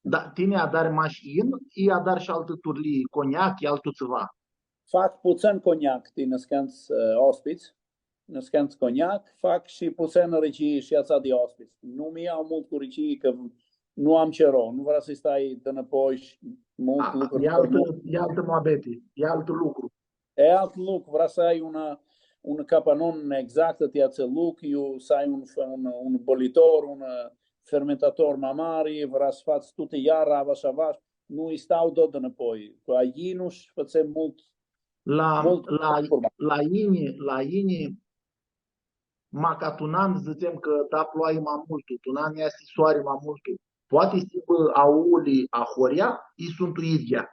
Da, tini adari mash yin, i adari shi altã turlii, coniac, i altu tsiva? Fac putsãn coniac, ti nãscãntsã, e, ospits, nãscãntsã coniac, fac shi putsãn recii shi atsea di ospits. Nu mi ljau multu cu recii, cã nu am chiro, nu vrea s-stai dinãpoi shi multu lucru. E altã, e altã muabeti, e altu lucru. E altu lucru, vrea s-ai unã, un capanon exact ti atsel lucru, iu s-ai un, un, un bolitor, un, e, fermentator ma mari, vrea s-fats tutã iara, avash, avash, nu-i stau dot dinãpoi. Cu a yinlu shi fãtsem multu, La, multu la, curba. La yini, la yini, maca tu un an, dzãtsem cã da ploai ma multu, tu un an easti soari ma multu. Poati s-hibã auli ahoryea, i suntu idyea.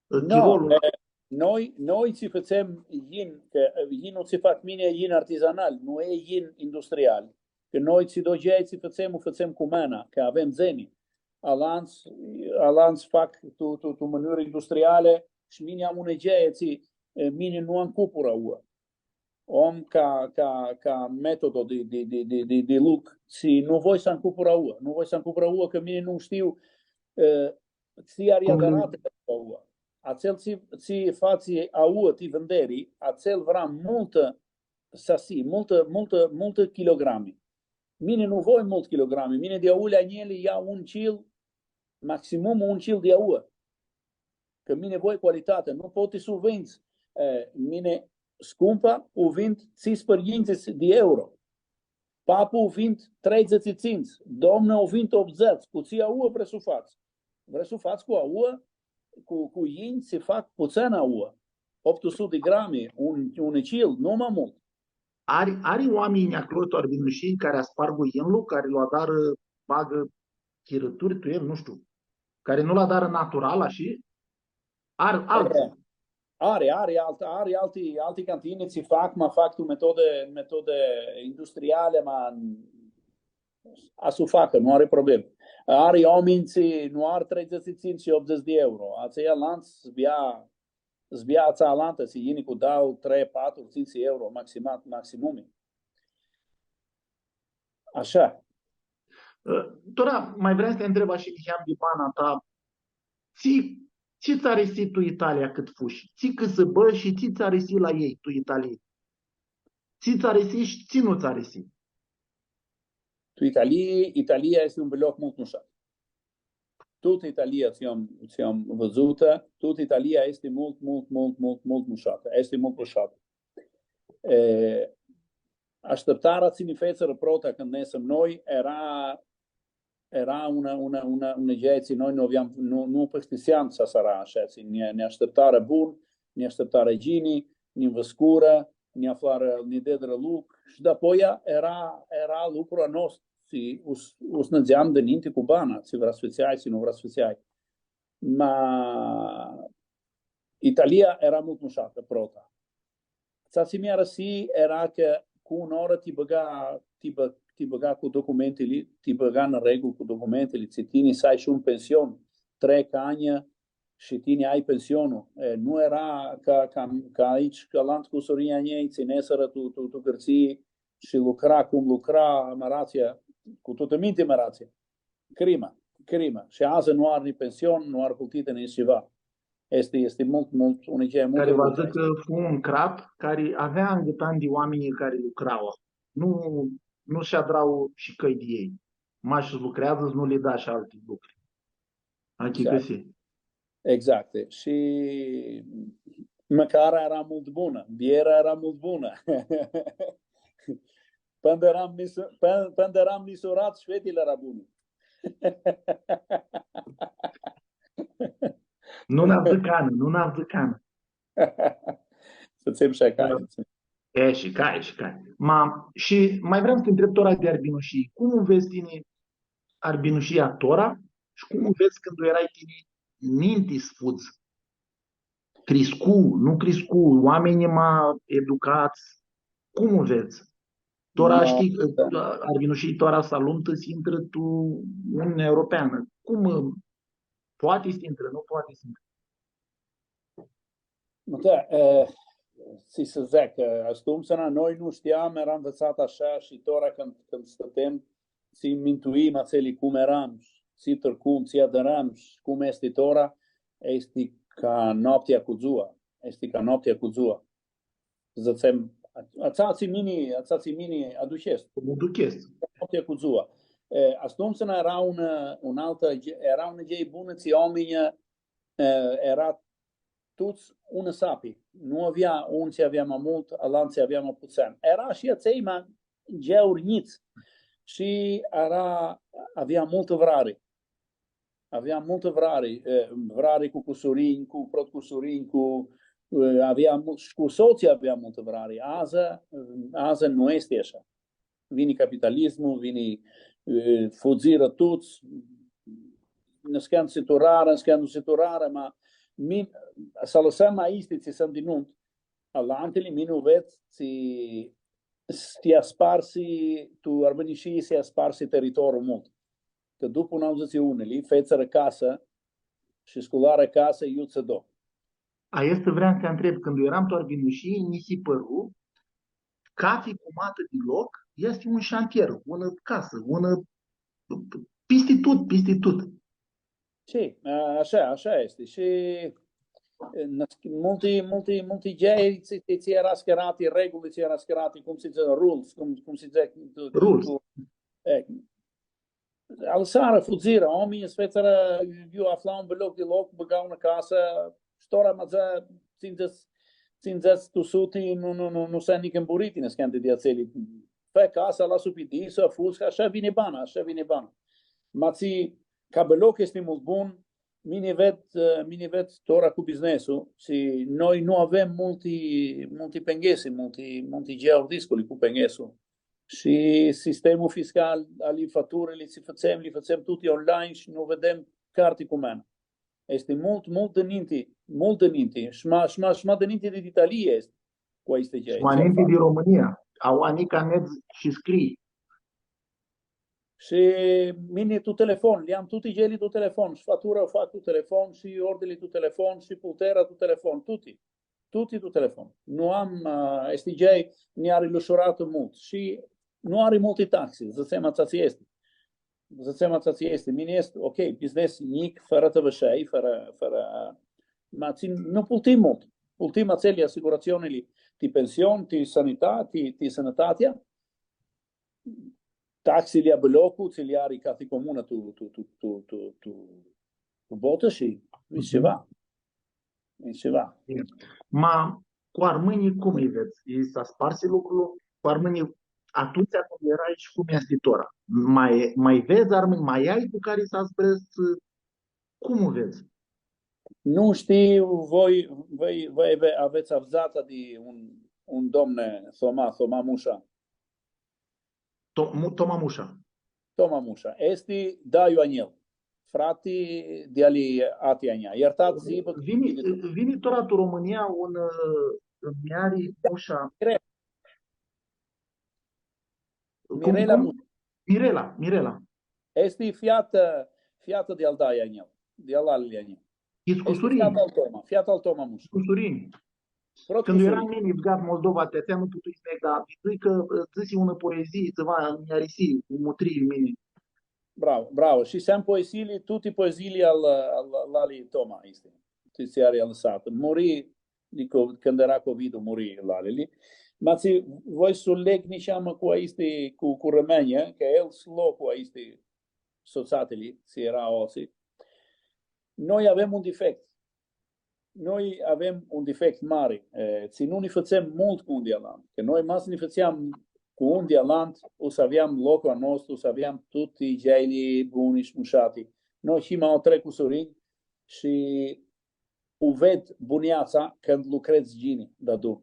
No, chirolu, e, noi, noi tsi fãtsem yin, cã, e, yinlu tsi fac mini e yin artizanal, nu e yin industrial. Cã noi tsi do gea tsi fãtsem, u fãtsem cu mãna, cã avem dzeni. Alantsã, alantsã fac tu, tu, tu mãnãri industriali shi mini am unã gea tsi, e, mini nu ancupur aua. Om ca, ca, ca metodo di, di, di, di, di, di lucru, tsi nu voi s-ancupur aua, nu voi s-ancupur aua, cã mini nu shtiu, e, tsi ari adarati aua. Atsel tsi, tsi fatsi aua ti vinderi, atsel vrea multã sasi, multã, multã, multã kilogrami. Mini nu voi multu kilogrami, mini di auli a njeli ljau un kil, maximum un kil di aua. Cã mini voi cualitati, nu pots s-u vindzã. E, mini scumpa u vindu tsisprãyinghits di euro. Papu u vindu treidzãts shi tsintsi, domna u vindu optudzãts, cu tsi aua vrei s-u fats? Vrei s-u fats cu aua? Cu, cu yinj tsi fac putsãnã aua. Optu suti di grami, un, un kil, nu ma multu. Ari, ari oaminj aclo tu Arbãnishii cari aspargu yinlu, cari lu adarã, bagã chirãturi tu el, nu shtiu, cari nu lu adarã natural, ashi? Ari, altsã. E, ari, ari, alt-, ari alti, alti cantini tsi fac, ma fac tu metode, metode industriali, ma a s-u facã, nu ari problemi. Ari oaminj tsi nu ari treidzãts shi tsintsi shi optzãts di euro. Atselj alantsã s-bea, s-bea atsea alantã, tsi yini cu dauã, trei, patru, tsintsi euro, maximat, maximumi. Ashã. Tora, ma vream s-ti ntreb ashi niheam di bana ta, tsi, tsi tsã arisi tu Italia cãt fushi? Tsi cãsãbã shi tsi tsã arisi la elj tu Italii? Tsi tsã arisi shi tsi nu tsã arisi? Tu Italii, Italia easti un biloc multu mushat. Tutã Italia tsi am, tsi am vidzutã, tutã Italia easti multu, multu, multu, multu, multu mushatã. Easti multu mushatã. E, ashtiptarea tsi nã fetsirã prota cãndu nesem noi, eara, eara unã, unã, unã, unã idee tsi noi nu aveam, nu, nu pãhtiseam s-eara ashã, tsi nã, nã ashtiptarã bun, nã ashtiptarã ghini, nã nvãscurã, nã aflarã, nã deadirã lucru. Shi dapoia eara, eara lucrul a nostru, tsi u s-, u s-nidzeam dininti cu bana, tsi vrea s-fãtseai, tsi nu vrea s-fãtseai. Ma Italia eara multu mushatã, prota. Tsi mi arãsi eara cã cu unã oarã ti bãga, ti bã-, ti bãga cu documentili, ti bãga în regulã cu documentili, tsi tini s-ai shi un pension, trec anj shi tini ai pensionlu. E, nu eara ca, ca, ca aoatsi, ca alantsã cusurinj a njei, tsi nesirã tu, tu, tu Gãrtsii shi lucra cum lucra, mãratslji, cu tutã mintea mãratslji. Crimã, crimã. Shi adzã nu ari ni pension, nu ari plãtitã ni tsiva. Easti, easti multu, multu, unã idee multu... Cari va dzãcã cã fu un crat cari avea angãtan di oaminjlji cari lucra. Nu, nu s-adra shi cãlj di elj. Mash lucreadzã, nu li da shi alti lucri. Achicãsii. Exact. Exact. Shi mãcarea eara multu bunã, biera eara multu bunã. Pãnã earam nisu-, pãnã, pãnã earam nisurats, shi fetili eara buni. Nu nã avdzã canã, nu nã avdzã canã. Fãtsem shi cai. E, shi cai, shi cai. Ma, shi ma vream s-ti ntreb tora di Arbinushii. Cum u vedz tini Arbinushia tora shi cum u vedz cãndu earai tini ninti s-fudz? Criscu, nu criscu, oaminjlji ma educats, cum u vedz? Tora, ma, shtii, da. Arbinushii tora s-alumtã s-intrã tu Uniunea Europeanã. Cum, poati s-intrã, nu poati s-intrã? Da, e, tsi s-dzãc, e, astumtsina noi nu shteam, earam nvitsats ashã shi tora cãndu, cãndu stãtem, tsi minduim atseali cum earam, tsi tricum, tsi adrãm, cum easti tora, easti ca noaptea cu dzua, easti ca noaptea cu dzua. Dzãtsem, atsea tsi mini, atsea tsi mini aduchescu. Aduchescu. Noaptea cu dzua. E, astumtsina eara unã, unã altã, eara unã idei bunã, tsi oaminjlji, e, eara tuts unã sapi. Nu avea, un tsi avea ma multu, alantu tsi avea ma putsãn. Eara shi atselj ma gheuri njits. Shi eara, avea multã vrari. Avea multã vrari, e, vrari cu cusurinj, cu prot cusurinj, cu, e, avea mu-, shi cu sotslji avea multã vrari. Adzã, adzã nu easti ashã. Vini capitalismul, vini, e, fudzirã tuts, niscãntsã s-turarã, niscãntsã nu s-turarã, ma mi-, s-alãsãm aesti tsi suntu di nuntu, alantili, mini u ved, tsi, s-ti asparsi, tu Arbinishii s-ti asparsi teritoriul multu. Cã dupu nauãdzãtsi unili, fetsirã casã shi scularã casã, iutsido. Aestã vream s-ti ntreb, cãndu earam tu Arbinishii, nji si pãru, cathi cumatã di loc easti un shantier, unã casã, unã, pisti tut, pisti tut. Shi, a, ashã, ashã easti. Shi, e, nãs-, multi, multi, multi ghei, tsi, tsi, tsi eara scherati, reguli tsi eara scherati, cum si dzãtsi, rules, cum, cum si dzãtsi, tu, tu, rules. Tu, e, alãsarã, fudzirã, oaminjlji s-fetsirã, iu afla un biloc di loc, bãga unã casã, shi tora ma dzã tsindzãts, tsindzãts tu suti, nu, nu, nu, nu s-ai nicã mburiti, niscãnti di atseali. Fã casa, las-u pi disã, fudz, cã ashã vini bana, ashã vini bana. Ma tsi, ca biloc easti multu bun, mini ved, e, mini ved tora cu business-ul, shi noi nu avem multi, multi penghesi, multi, multi gheuri disculi cu penghesi. Shi sistemul fiscal, ali faturili, tsi fãtsem, li fãtsem tuti online shi nu videm carti cu mãnã. Easti multu, multu dininti, multu dininti. Shi ma, shi ma, shi ma dininti di Italia easti cu aesti ghei. Shi ma dininti di Romãnia. Aua nica nedz shi scrii. Shi mini tu telefon, li am tuti geli tu telefon, shi fatura u fac tu telefon, shi ordili tu telefon, shi pultera tu telefon, tuti. Tuti tu telefon. Nu am, ã, easti gei, nj-ari lushuratã multu. Shi nu ari multi taxi, dzãtsem atsea tsi easti. Dzãtsem atsea tsi easti. Mini easti, ok, biznes njic, fãrã tãvãshei, fãrã, fãrã, ma tsi, nu pultim multu. Pultim atseali asiguratsionili ti pension, ti sanita-, ti, ti sãnãtatea, taxili a blocu, tsi li ari cathi comuna tu, tu, tu, tu, tu, tu, tu botã shi, mhm, tsiva. E tsiva. Ma cu armãnjlji cum lji vedz? Lji s-asparsi lucrul? Cu armãnjlji atumtsea cum earai shi cum easti tora? Ma, ma vedz armãnj? Ma ai cu cari s-zburãshti? Cum u vedz? Nu shtiu, voi, voi, voi ave-, avets avdzatã di un, un domne, Thoma, Thoma Musha. To-, Mu-, Toma Musha. Toma Musha. Easti daiu a njel. Frati di ali ati a njia. Iertat s-hibã. Vini, vini tora tu Romãnia un, ã, mi ari Musha. Mire-, cum, Mirela cum? Musha. Mirela, Mirela. Easti fiatã, fiatã di al daiu a njel, di al lali a njel. Easti cusurinj. Fiatã al Toma, fiatã al Toma Musha. Cusurinj. Prot cusurinj. Cãndu earam mini bãgat Moldova, ti atsea nu putui s-neg, dar dzãc cã, ã, dzãsi unã poezii, tsiva, nj-arisi, u mutrii mini. Bravo, bravo. Shi s-am poeziili, tuti poeziili al, al, al lali Toma, easti. Tsi, tsi ari alãsatã. Muri, di co-, cãndu eara COVID-ul, muri lalili. Ma tsi, voi s-u leg niheamã cu aesti, cu, cu Romãnia, cã el s-lo cu aesti sotsatili, tsi eara aoatsi. Noi avem un defect. Noi avem un defect mari, e, tsi nu nã fãtsem multu cu un di alantu. Cã noi ma s-nã fãtseam cu un di alantu, u s-aveam loclu a nostru, u s-aveam tuti geili buni shi mushati. Noi him aoa trei cusurinj shi u ved bunjatsa cãndu lucredz ghini deadun.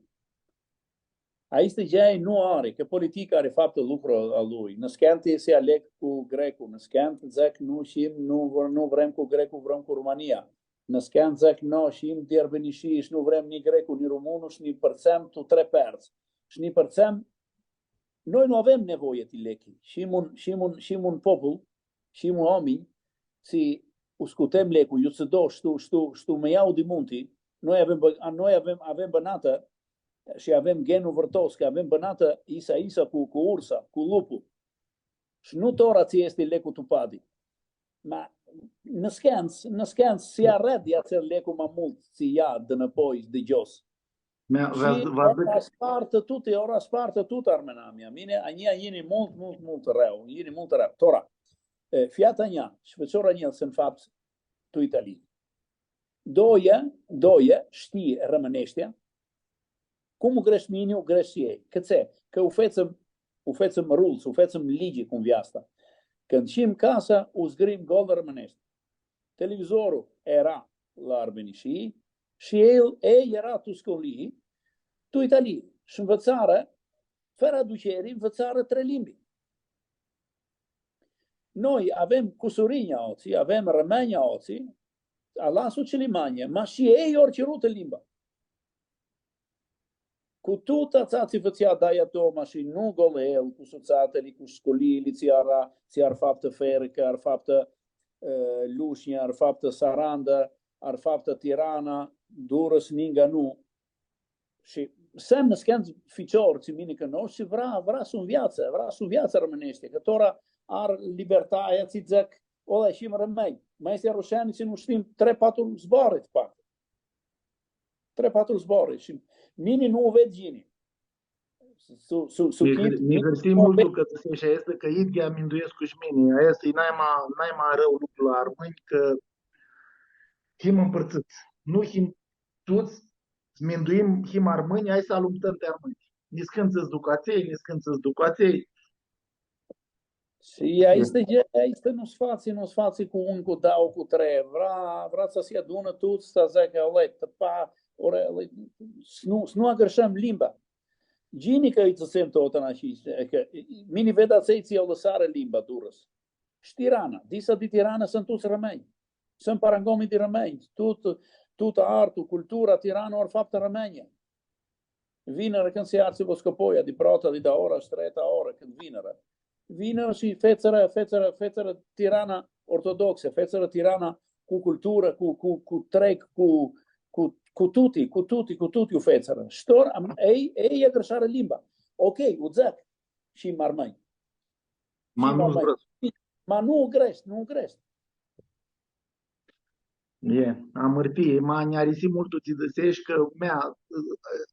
Aestã gea nu ari, cã politica ari faptã lucrul a lui. Nãscãnti s-aleg cu grecu, nãscãnti dzãc nu him, nu vr-, nu vrem cu grecu, vrem cu Romãnia. Nãscãnti dzãc no, him di Arbinishii shi nu vrem ni grecu, ni rumunu shi nã pãrtsem tu trei pãrtsã. Shi nã pãrtsem, noi nu avem nevoie ti lechi. Him un, him un, him un popul, him oaminj, tsi u scutem leclu, iutsido, shtu, shtu, shtu mãiau di munti, noi avem bã-, noi avem, avem bãnatã, shi avem genlu vãrtos, cã avem bãnatã isa, isa cu, cu ursa, cu luplu. Shi nu tora tsi easti leclu tu padi. Ma nãscãnti, nãscãnti s-arãd di atsel leclu ma multu, tsi ia dinãpoi di ghios. Mea, shi va, va ora aspartã tutã, ora aspartã tutã armãnamea. Mini, a njia yini multu, multu, multu reu, yini multu reu. Tora, e, fiata njia shi ficiorlu a njel sãntu fapts tu Italii. Doilji, doilji shtii rãmãneashti, cum u gresh mini, u gresh shi elj. Cãtse? Cã u fetsim, u fetsim rules, u fetsim ligi cu nveasta. Cãndu ishim casa, u zgrim gol rãmãneashti. Televizorlu eara la Arbinishii shi elj, elj eara tu sculii, tu Italii. Shi nvitsarã, fãrã aducheri, nvitsarã trei limbi. Noi avem cusurinj aoatsi, avem rãmãnj aoatsi, alasã cilimeanjlji, ma shi elj u ari chirutã limba. Cu tutã atsea tsi fãtsea daia Toma shi nu gol el, cu sutsatili, cu sculiili, tsi ari, tsi ari faptã Ferica, ari faptã, e, Lushnja, ari faptã Saranda, ari faptã Tirana, Durãs, ninga nu. Shi sãntu nãscãntsã ficiori, tsi mini cãnoscu, shi vrea, vrea s-u nveatsã, vrea s-u nveatsã rãmãneashti, cã tora ari libertatea, tsi dzãc, ola, him rãmãnj. Ma easti arusheani tsi nu shtim trei, patru zboarã, ti parti. Trei, patru zboarã. Shi mini nu u ved ghini. Su, su, su, mi, chid, mi hãrsii multu cã dzãseshi aestã, cã idyea minduescu shi mini. Aestã e naima, naima arãu lucru la armãnj, cã him mpãrtsãts. Nu him tuts, minduim, him armãnj, hai s-alumtãm ti armãnj. Niscãntsã s-duc atselj, niscãntsã s-duc atselj. Shi aestã, aestã nu s-fatsi, nu s-fatsi cu un, cu dau, cu trei. Vrea, vrea s-si adunã tuts, s-dzãcã, ole, tãpa, ore, ole, s-nu, s-nu agãrshãm limba. Ghini cã lji dzãtsem tut ãna shi, cã, mini ved atselj tsi u lãsarã limba, Durãs. Shi Tirana, disa di Tirana sãntu tuts rãmãnj. Sãntu parangomi di rãmãnj, tut, tut artu, cultura, Tirana, u ari faptã Rãmãnjlji. Vinirã, cãndu s-arsi Voscopoia, di prota, di daua ora, shi treta ora, cãndu vinirã. vinirã shi fetsirã, fetsirã, fetsirã Tirana ortodoxã, fetsirã Tirana cu culturã, cu, cu, cu trec, cu, cu, cu tuti, cu tuti, cu tuti u fetsirã. Shi tora, am-, elj, elj agãrshirã limba. Ok, u dzãc, shi ma armãnj. Ma nu zburãscu. Ma nu u greshti, nu u greshti. E, amãrtii, ma nj-arisi multu tsi dzãseshi, cã, mea,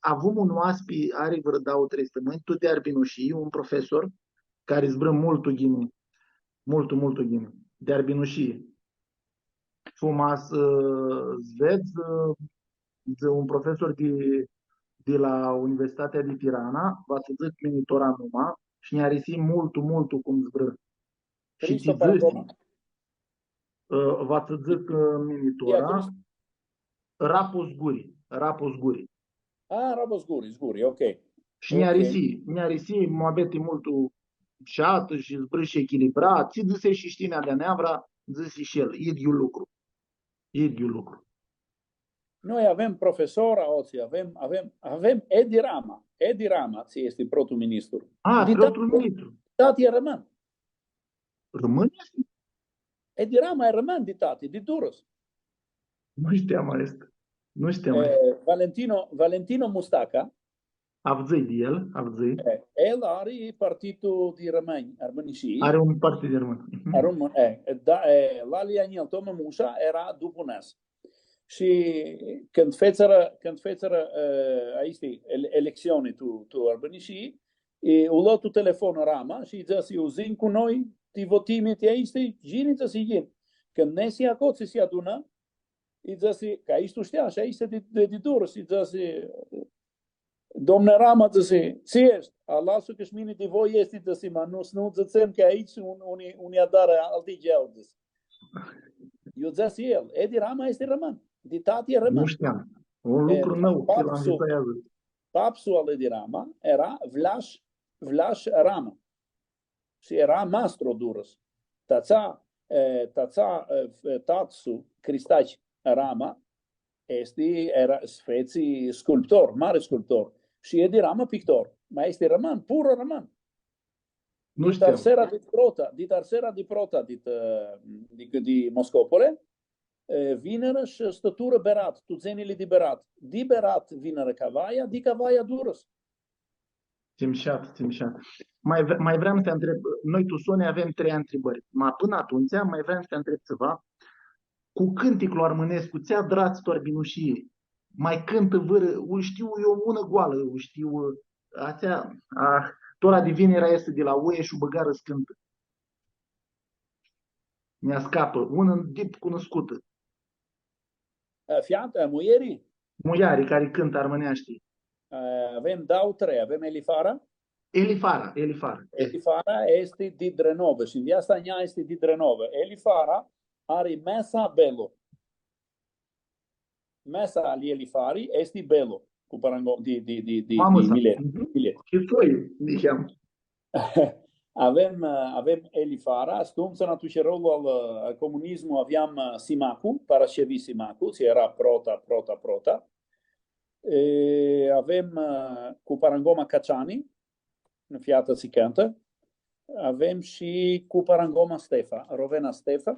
avum un oaspi, ari vãrã dauã, trei stãmãnj, tut di Arbinushii, un profesor, cari zburã multu ghini, multu, multu ghini, di Arbinushii. Fuma s-, ã, s-vedz, ã, dzã-, un profesor di, di la Universitatea di Tirana, va s-dzãc mini tora numa, shi nj-arisi multu, multu cum zburã. Shi tsi dzãsi, ã, va s-dzã dzãc, ã, mini tora, Rapo Zguri, Rapo Zguri. A, Rapo Zguri, Zguri, ok. Shi nj-arisi, nj-arisi, muabeti multu mushatã shi zburã shi echilibrat, tsi dzãseshi shi tini di aneavra, dzãsi shi el, idyiul lucru. Idyiul lucru. Noi avem profesor aoatsi, avem, avem, avem Edi Rama. Edi Rama, tsi easti protlu ministru. A, protlu ministru. Tati e armãn. Armãn easti? Edi Rama e armãn di tati, di Durãs. Nu shteam aestã. Nu shteam aestã. E, Valentino, Valentino Mustaca, Avdzãi di el, avdzãi. E, el ari partidlu di armãnj, Armãnishii. Ari un partid di armãnj. Ari un, e, da, e, lali a njel, Toma Musha, eara dupu nãs. Shi cãndu fetsirã, cãndu fetsirã, e, aesti ele-, electsioni tu, tu Armãnishii, e, u lo tu telefon Rama shi dzãsi, „Yin cu noi, ti votim, ti aesti, yin”, dzãsi, „yin.” Cãndu nesi aclo, tsi s-adunã, i dzãsi, cã aestu shtea, shi aestu di, di, di Durãs, i dzãsi, „Domne Rama”, dzãsi, „tsi eshti? Alasã cã shi mini di voi easti”, dzãsi, „ma nu, s-nu dzãtsem cã aoatsi un, unã, unã adarã alti gheau”, dzãsi. Iu dzãsi el, Edi Rama easti armãn, di tati e armãn. Nu shteam. Un lucru nou, tsi lu-am dzãs. Papsu al Edi Rama eara Vlash, Vlash Rama. Shi eara mastru Durãs. Tatsea, e, tatsea, e, tatsu, Cristachi Rama, easti, eara, s-fetsi sculptor, mari sculptor. Shi Edi Rama pictor. Ma easti armãn, puru armãn. Nu shteam. Di Tarsera di Prota, di Tarsera di Prota, di, e, di, di Moscopole, e, vinirã shi stãturã Berat, tu dzenili di Berat. Di Berat vinirã Cavaia, di Cavaia Durãs. Tsi mushat, tsi mushat. Ma vre-, ma vream s-ti ntreb, noi tu soni avem trei ntribãri. Ma pãnã atumtsea, ma vream s-ti ntreb tsiva. Cu cãnticlu armãnescu, tsi adrats tu Arbinushii? Ma cãntã vãrã, u shtiu eu unã goalã, u shtiu, atsea, ah, tora di vinirã easti di la U E shi u bãgarã s-cãntã. Nj-ascapã, unã dip cunuscutã. E, featã, muljeri? Muljeri cari cãntã armãneashti. E, avem dauã, trei, avem Elifara. Elifara, Elifara. Elifara easti di Drenova, shi di aestã nja easti di Drenova. Elifara ari Mesa Belo. Mesa ali Elifari easti Belo, cu parango-, di, di, di, di, di Milet. Mhm. Milet. Shi soi, dzãtseam. Avem, e, avem Elifara, atumtsea, tu chirolu al, e, comunismu, aveam, e, Simacu, Parashevi Simacu, tsi eara prota, prota, prota. E, avem, e, cu parangoma Caciani, featã tsi cãntã. Avem shi cu parangoma Stefa, Rovena Stefa.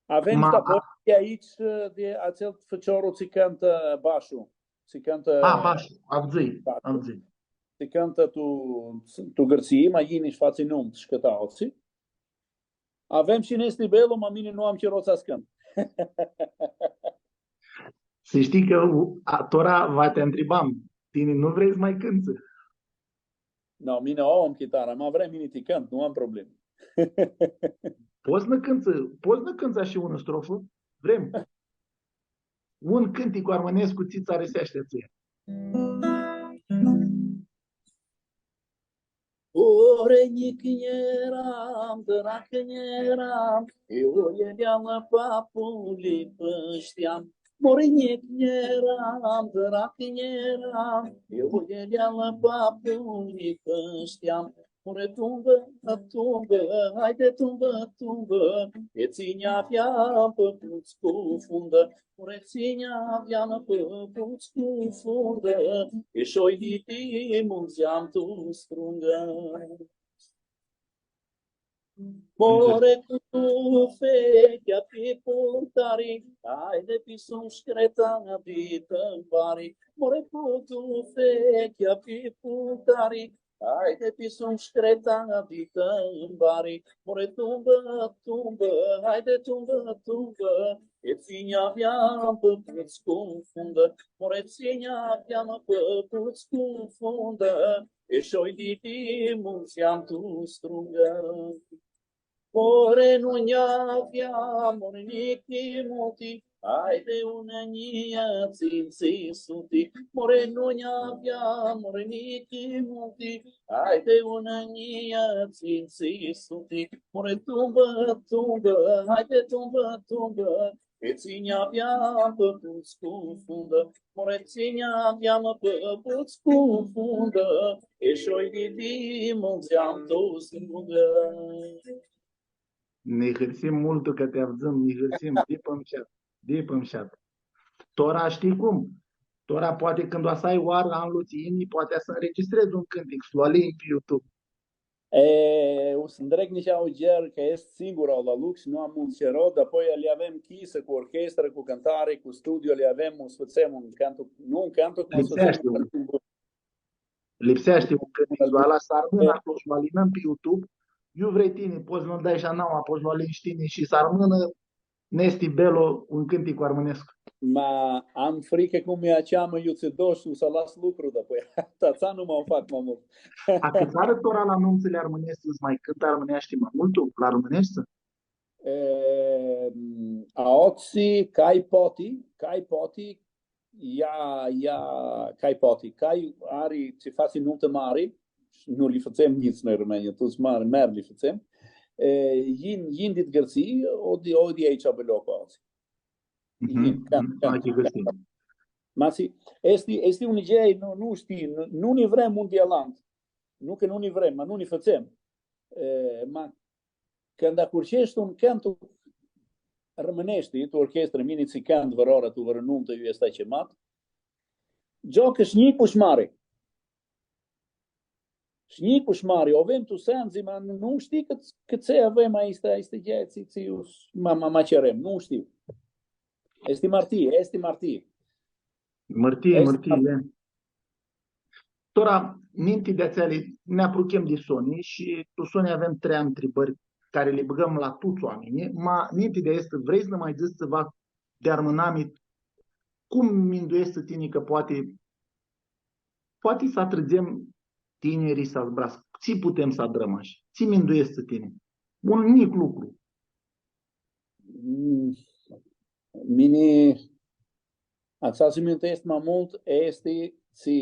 Avem shi apoi di aoatsi, di atsel ficiorlu tsi cãntã, Bashu. Tsi cãntã, a, Bashu, avdzãi, avdzãi. Tsi cãntã tu, tu Gãrtsii, ma yini shi fatsi numtsã shi cãtã altsã. Avem shi Nesti Belu, ma mini nu am chiro s-cãntu. S-shtii cã, a, tora va ti ntribam, tini nu vrei s-ma cãntsã? No, mini u am chitara, ma vrei mini ti cãntu, nu am problemã. Pots s-nã cãntsã, pots s-nã cãntsã shi unã strofã? Vrem. Un cãntic armãnescu tsi tsã ariseashti a tsãia. Ore njic njeram, drac njeram, eu ilealã papuli pãshteam. Ore njic njeram, drac njeram, eu ilealã papuli pãshteam. Ore tumbã, tumbã, haide tumbã, tumbã, e tsi nj-avea pãputs cu fundã. Ore tsi nj-avea pãputs cu fundã, e shoi di ti munzeam tu strungã. More cu tufechea pi purtari, haide pi sum shcreta di tãmbari. More cu tufechea pi purtari, haide pi sum shcreta di tãmbari. More tumbã, tumbã, haide tumbã, tumbã, e tsi nj-a avea pãputs cu fundã. More tsi nj-a avea pãputs cu fundã, e shoi di ti muntsã tu strungã. More nu nj-avea, more nitsi multi, haide unã njia tsintsi suti. More nu nj-avea, more nitsi multi, haide unã njia tsintsi suti. More tumbã, tumbã, haide tumbã, tumbã, e tsi nj-a avea pãputs cu fundã. More tsi nj-a avea pãputs cu fundã, e shoi di ti muntsã tu strungã. Nã hãrsim multu cã ti avdzãm, nã hãrsim, di pãmshat, di pãmshat. Tora shtii cum? Tora poati cãndu va s-ai oarã anlu tsi yini, poati s-ãnregistredz un cãntic, s-lu alinj pi YouTube. E, u s-ndreg niheamã aoa, cã easti singura la loc shi nu am multu chiro, dapoi li avem chisã cu orchestra, cu cãntari, cu studio, li avem, u s-fãtsem un cãntu, nu un cãntu, cum s-fãtsem un cãntu. Lipseashti un cãntic, s-lu alas s-armãnã aclo, s-lu alinãm pi YouTube. Iu vrei tini, pots s-nã-l dai shi a nauã, pots s-lu alinj shi tini shi s-armãnã, nã easti belu un cãntic armãnescu. Ma am fricã cum e atsea, mã, iu tsi dush, s-alas lucru dapoi. Atsea nu ma fac ma multu. Acãtsarã tora la numtsãli armãneshti, s-ma cãntã armãneashti ma multu, la armãneshti? E, aoatsi, cai poti, cai poti, ia, ia, cai poti, cai ari, tsi fatsi numtã mari, nu li fãtsem njits noi armãnjlji, tuts mari, mari li fãtsem, e, yin, yin dit Gãrtsii, o di, o di aoatsi pi loc aoatsi. Mhm, yin, mhm, cãntu, cãntu, cãntu. Ma si, easti, easti un idei, nu, nu shtiu, nu, nu nã vrem un di alantu. Nu cã nu nã vrem, ma nu nã fãtsem. E, ma cãndu ahurheshti un cãntu armãneshti, tu orchestrã, mini tsi cãntu vãrãoarã, tu vãrã numtã, iu easti chemat, gioacã shi njicu shi mari. Shi njicu shi mari, u avem tu sãndzi, ma nu shtii cãt, cãtse avem aestã, aestã idei, tsi, tsi, ma, ma, ma cerem, nu shtiu. Easti martii, easti martii. Martii, easti martii, martii. E. Tora, ninti di atseali, nã apruchem di soni shi tu soni avem trei ntribãri cari li bãgãm la tuts oaminjlji, ma ninti di aestã, vrei s-nã ma dzãts tsiva di armãnami, cum mindueshti tini cã poati, poati s-atrãdzem tinirlji s-zburascã? Tsi putem s-adrãm ashi? Tsi mindueshti tini? Un njic lucru. Mm, mini, atsea tsi minduescu ma multu easti tsi,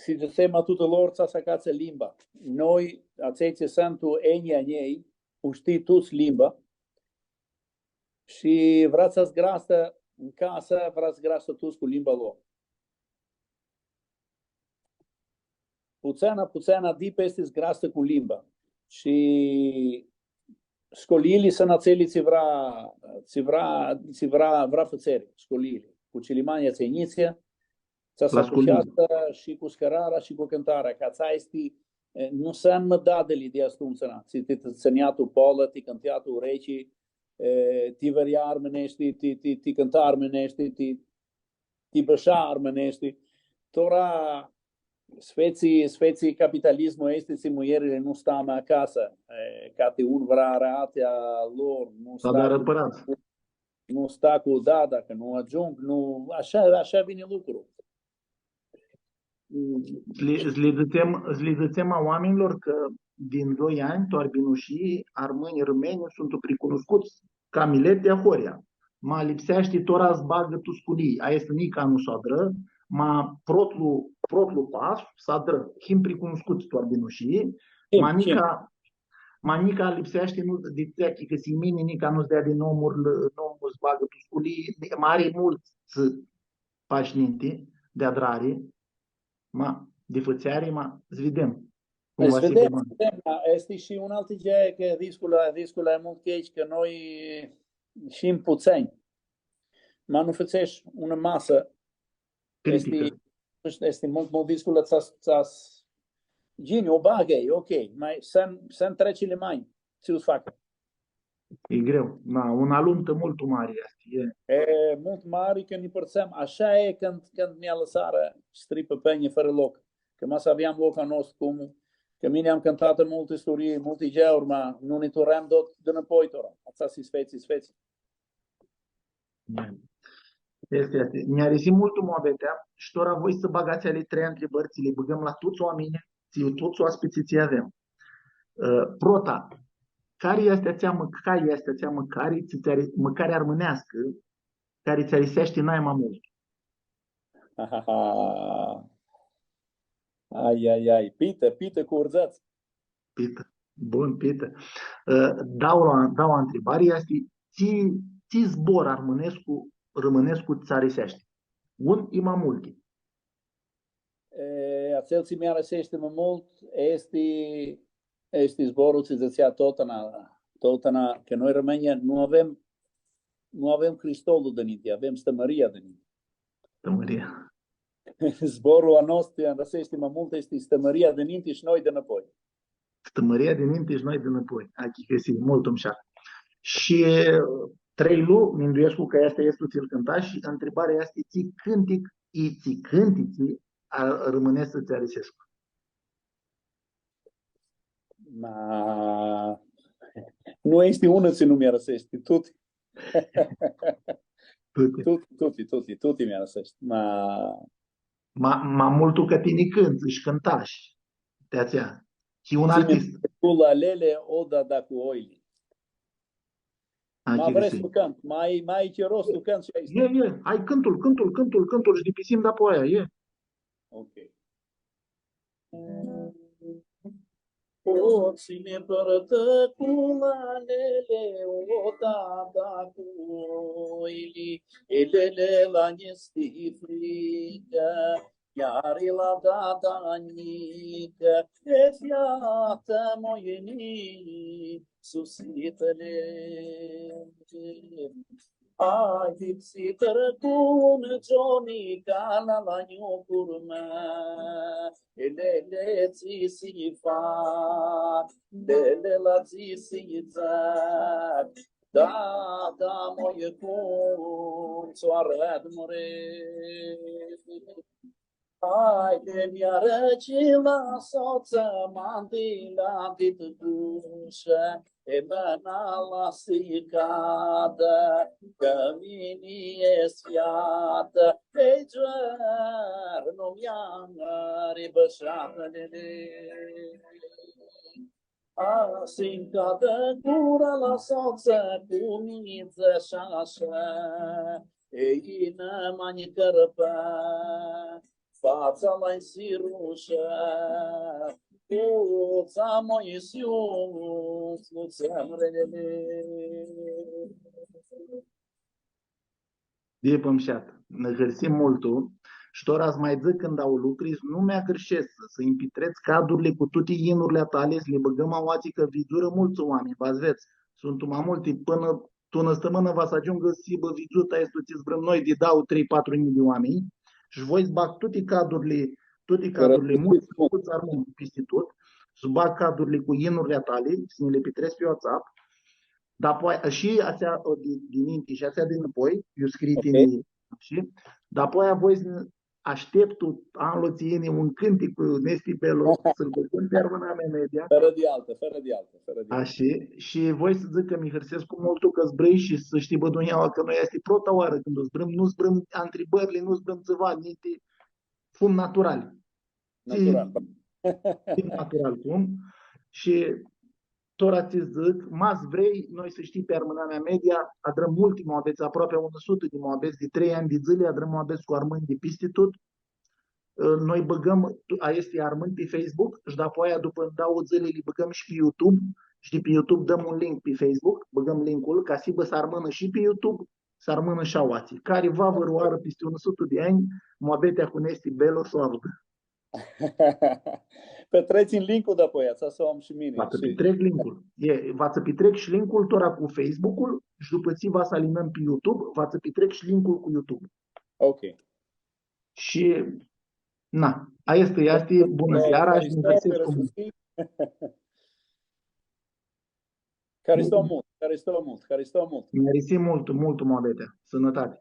s-dzãtsem a tutulor tsi s-acatsã limba. Noi, atselj tsi suntu enj a njei, u shtiu tuts limba. Shi vrea s-, zgrastã tu casã, vrea s-, zgrastã tuts cu limba lor. Putsãna, putsãna di pesti s-zgrastã cu limba. Shi sculiili suntu atseali tsi vrea, tsi vrea, tsi vrea, vrea fãtseri, sculiili. Cu cilimeanjlji atselj njits, tsi s-ahurheascã shi cu scãrarea shi cu cãntarea, cã atsea easti, e, nu suntu mãdadili di astumtsina, tsi ti, ti tsãnea tu poalã, ti cãntea tu urechi, e, ti vãrea armãneshti, ti, ti, ti cãnta armãneshti, ti, ti bãsha armãneshti. Tora s-featsi, s-featsi capitalismul aestu, tsi muljerli nu sta ma acasã, e, cati un vrea aratea a lor, nu sta cu, nu sta cu, da, dacã nu agiung, nu, ashi, ashi vini lucrul. S-li, s-li dzãtsem, s-li dzãtsem a oaminjlor cã din doi anj, tu Arbinushii, armãnjlji, rãmãnjlji suntu pricunuscuts ca milet di ahoryea. Ma lipseashti tora s-bagã tu sculii. Aestã nica nu s-adrã, ma protlu, protlu pas s-adrã. Him pricunuscuts tu Arbinushii, ma nica, ma nica lipseashti, nu, di atsea cã s-, mini nica nu s-deadi nomurli, nomurli s-bagã tu sculii, ma ari multsã pashi ninti di adrari, ma di fãtseari, ma s-videm cum va s-hibã. S-videm, s-videm, ma easti shi un altu idee cã discul, discul e multu cã noi shi putsãnj. Ma nu fãtsesh unã masã. Criticã. Easti, easti multu, multu discul, tsi, tsi, ghini, u bagã, ok, ma s-, s-treci li ma tsi u s-facã. E greu. Na, unã alumtã multu mari easti, e. E, multu mari, cã nã pãrtsem, ashi e cãndu, cãndu nã alãsarã stripãpãnjlji fãrã loc. Cã ma s-aveam loc a nostru, cum, cã mini am cãntatã multi isturii, multi geauri, ma nu nã turneam dot dinãpoi tora. Atsea s-fetsi, s-fetsi. Easti, easti. Nj-arisi multu muabetea shi tora voi s-bag atseali trei ntribãri, tsi li bãgãm la tuts oaminjlji, tsi tuts oaspitslji tsi avem. Ã, prota, cari easti atsea mã-, cari easti atsea mãcari, tsi ts-ari-, mãcari armãneascã, cari tsã ariseashti nai ma multu? Ai, ai, ai, pitã, pitã cu urdzãts. Pitã. Bun, pitã. Ã, daua, daua ntribari easti, tsi, tsi zbor armãnescu, rãmãnescu tsã ariseashti? Un i ma multi. E, atsel tsi mi ariseashti ma multu easti, easti zborlu tsi dzãtsea totna, totna, cã noi rãmãnjlji nu avem, nu avem Cristolu dininti, avem Stãmãria dininti. Stãmãria. Zborlu a nostru, nj-ariseashti ma multu, easti Stãmãria dininti shi noi dinãpoi. Stãmãria dininti shi noi dinãpoi. Achicãsii, multu mushat. Shi, ã, treilu, minduescu cã aestã easti tsi-l cãntash shi ntribarea easti, tsi cãntic, i tsi cãntitsi a-, rãmãneshti tsã arisescu? Ma, nu easti unã tsi nu mi ariseashti, tuti. Tuti. Tuti, tuti, tuti, tuti mi ariseashti. Ma, ma, ma multu cã tini cãnts shi cãntash. Ti atsea. Shi un artist. Cu lalele, o dada cu oili. A, ma vrei s-u cãntu? Ma, ma ai chiro s-u cãntu shi aoatsi? E, e. Hai, cãntu-l, cãntu-l, cãntu-l, cãntu-l shi dipisim dapoaia, e. Ok. O tsi nã pãrtã cu lalele, o dada cu oili, e lele la nj-easti fricã, chiar la dada njicã, e featã moini, susitã-lj. Ai lipsitã cu un gioni ca la, la nju curmã. E lele tsi s-fac, lele la tsi s-dzãc, dada moi cum tsã u arãd mure. Hai, di-nj arãdz la sotsã, mantila dit gushã, e mãna la s-cadã, cã mini es featã, e giuar nu mi-am ribãshatã, lele. A, s-nj-cadã gura la sotsã, cum nji dzãsh ashã, e inima nj-cãrpã, fatsa la nj-si rushã, cu tsamoi s-iu, cu tsamrele. Dip mushat. Nã hãrsim multu. Shi tora s-ma dzãc cãndu au lucri, s-nu mi agãrshescu, s-nji pitrets cadurli cu tuti yinurli a tali, s-li bãgãm aoatsi, cã vidzurã multsã oaminj, va s-vedz. Suntu ma multi, pãnã tu unã stãmãnã va s-agiungã s-hibã vidzutã aestu tsi zburãm noi di dauã, trei, patru njilji di oaminj. Shi voi s-bag tuti cadurli, tuti cadurli, multsã, multsã armãnj pisti tut, s-bag cadurli cu yinurli a tali, s-nji li pitrets pi WhatsApp. Dapoaia, shi atsea, o, di, dininti, shi atsea dinãpoi, iu scrii tini, shi dapoaia voi s-, ashteptu anlu tsi yini un cãntic cu Nesti Belo, s-lu bãgãm pi Armãnamea Media. Fãrã di altã, fãrã di altã, fãrã di altã. Ashi, shi voi s-dzãc cã mi hãrsescu multu cã zburãi shi s-shtii, bã, dunjaua, cã noi easti prota oarã cãndu zburãm, nu zburãm ntribãrli, nu zburãm tsiva, ninti, fum naturali. Tsi, natural. Tsi natural cum. Shi tora tsi dzãc, ma s-vrei, noi s-shtii pi Armãnamea Media, adrãm multi muabets, aproapi unã sutã di muabets, di trei anj di dzãli, adrãm muabets cu armãnj di pisti tut. Ã, noi bãgãm, tu, aesti armãnj pi Facebook shi dapoaia, dupã dauã dzãli, li bãgãm shi pi YouTube shi di pi YouTube dãm un link pi Facebook, bãgãm linkul, ca s-hibã s-armãnã shi pi YouTube, s-armãnã shi aoatsi. Cari va vãrãoarã pisti unã sutã di anj, muabetea cu Nesti Belo s-u avdã. Pitrets-nj linkul dapoaia, ca s-u am shi mini. Va tsã pitrec linkul. E, va tsã pitrec shi linkul tora cu Facebook-ul shi dupã tsi va s-alinãm pi YouTube, va tsã pitrec shi linkul cu YouTube. Ok. Shi, na, aestã easti, bunã seara shi nã gãsescu cu multu. Haristo multu, haristo multu, haristo multu. Mersi multu, multu, muabetea. Sãnãtati.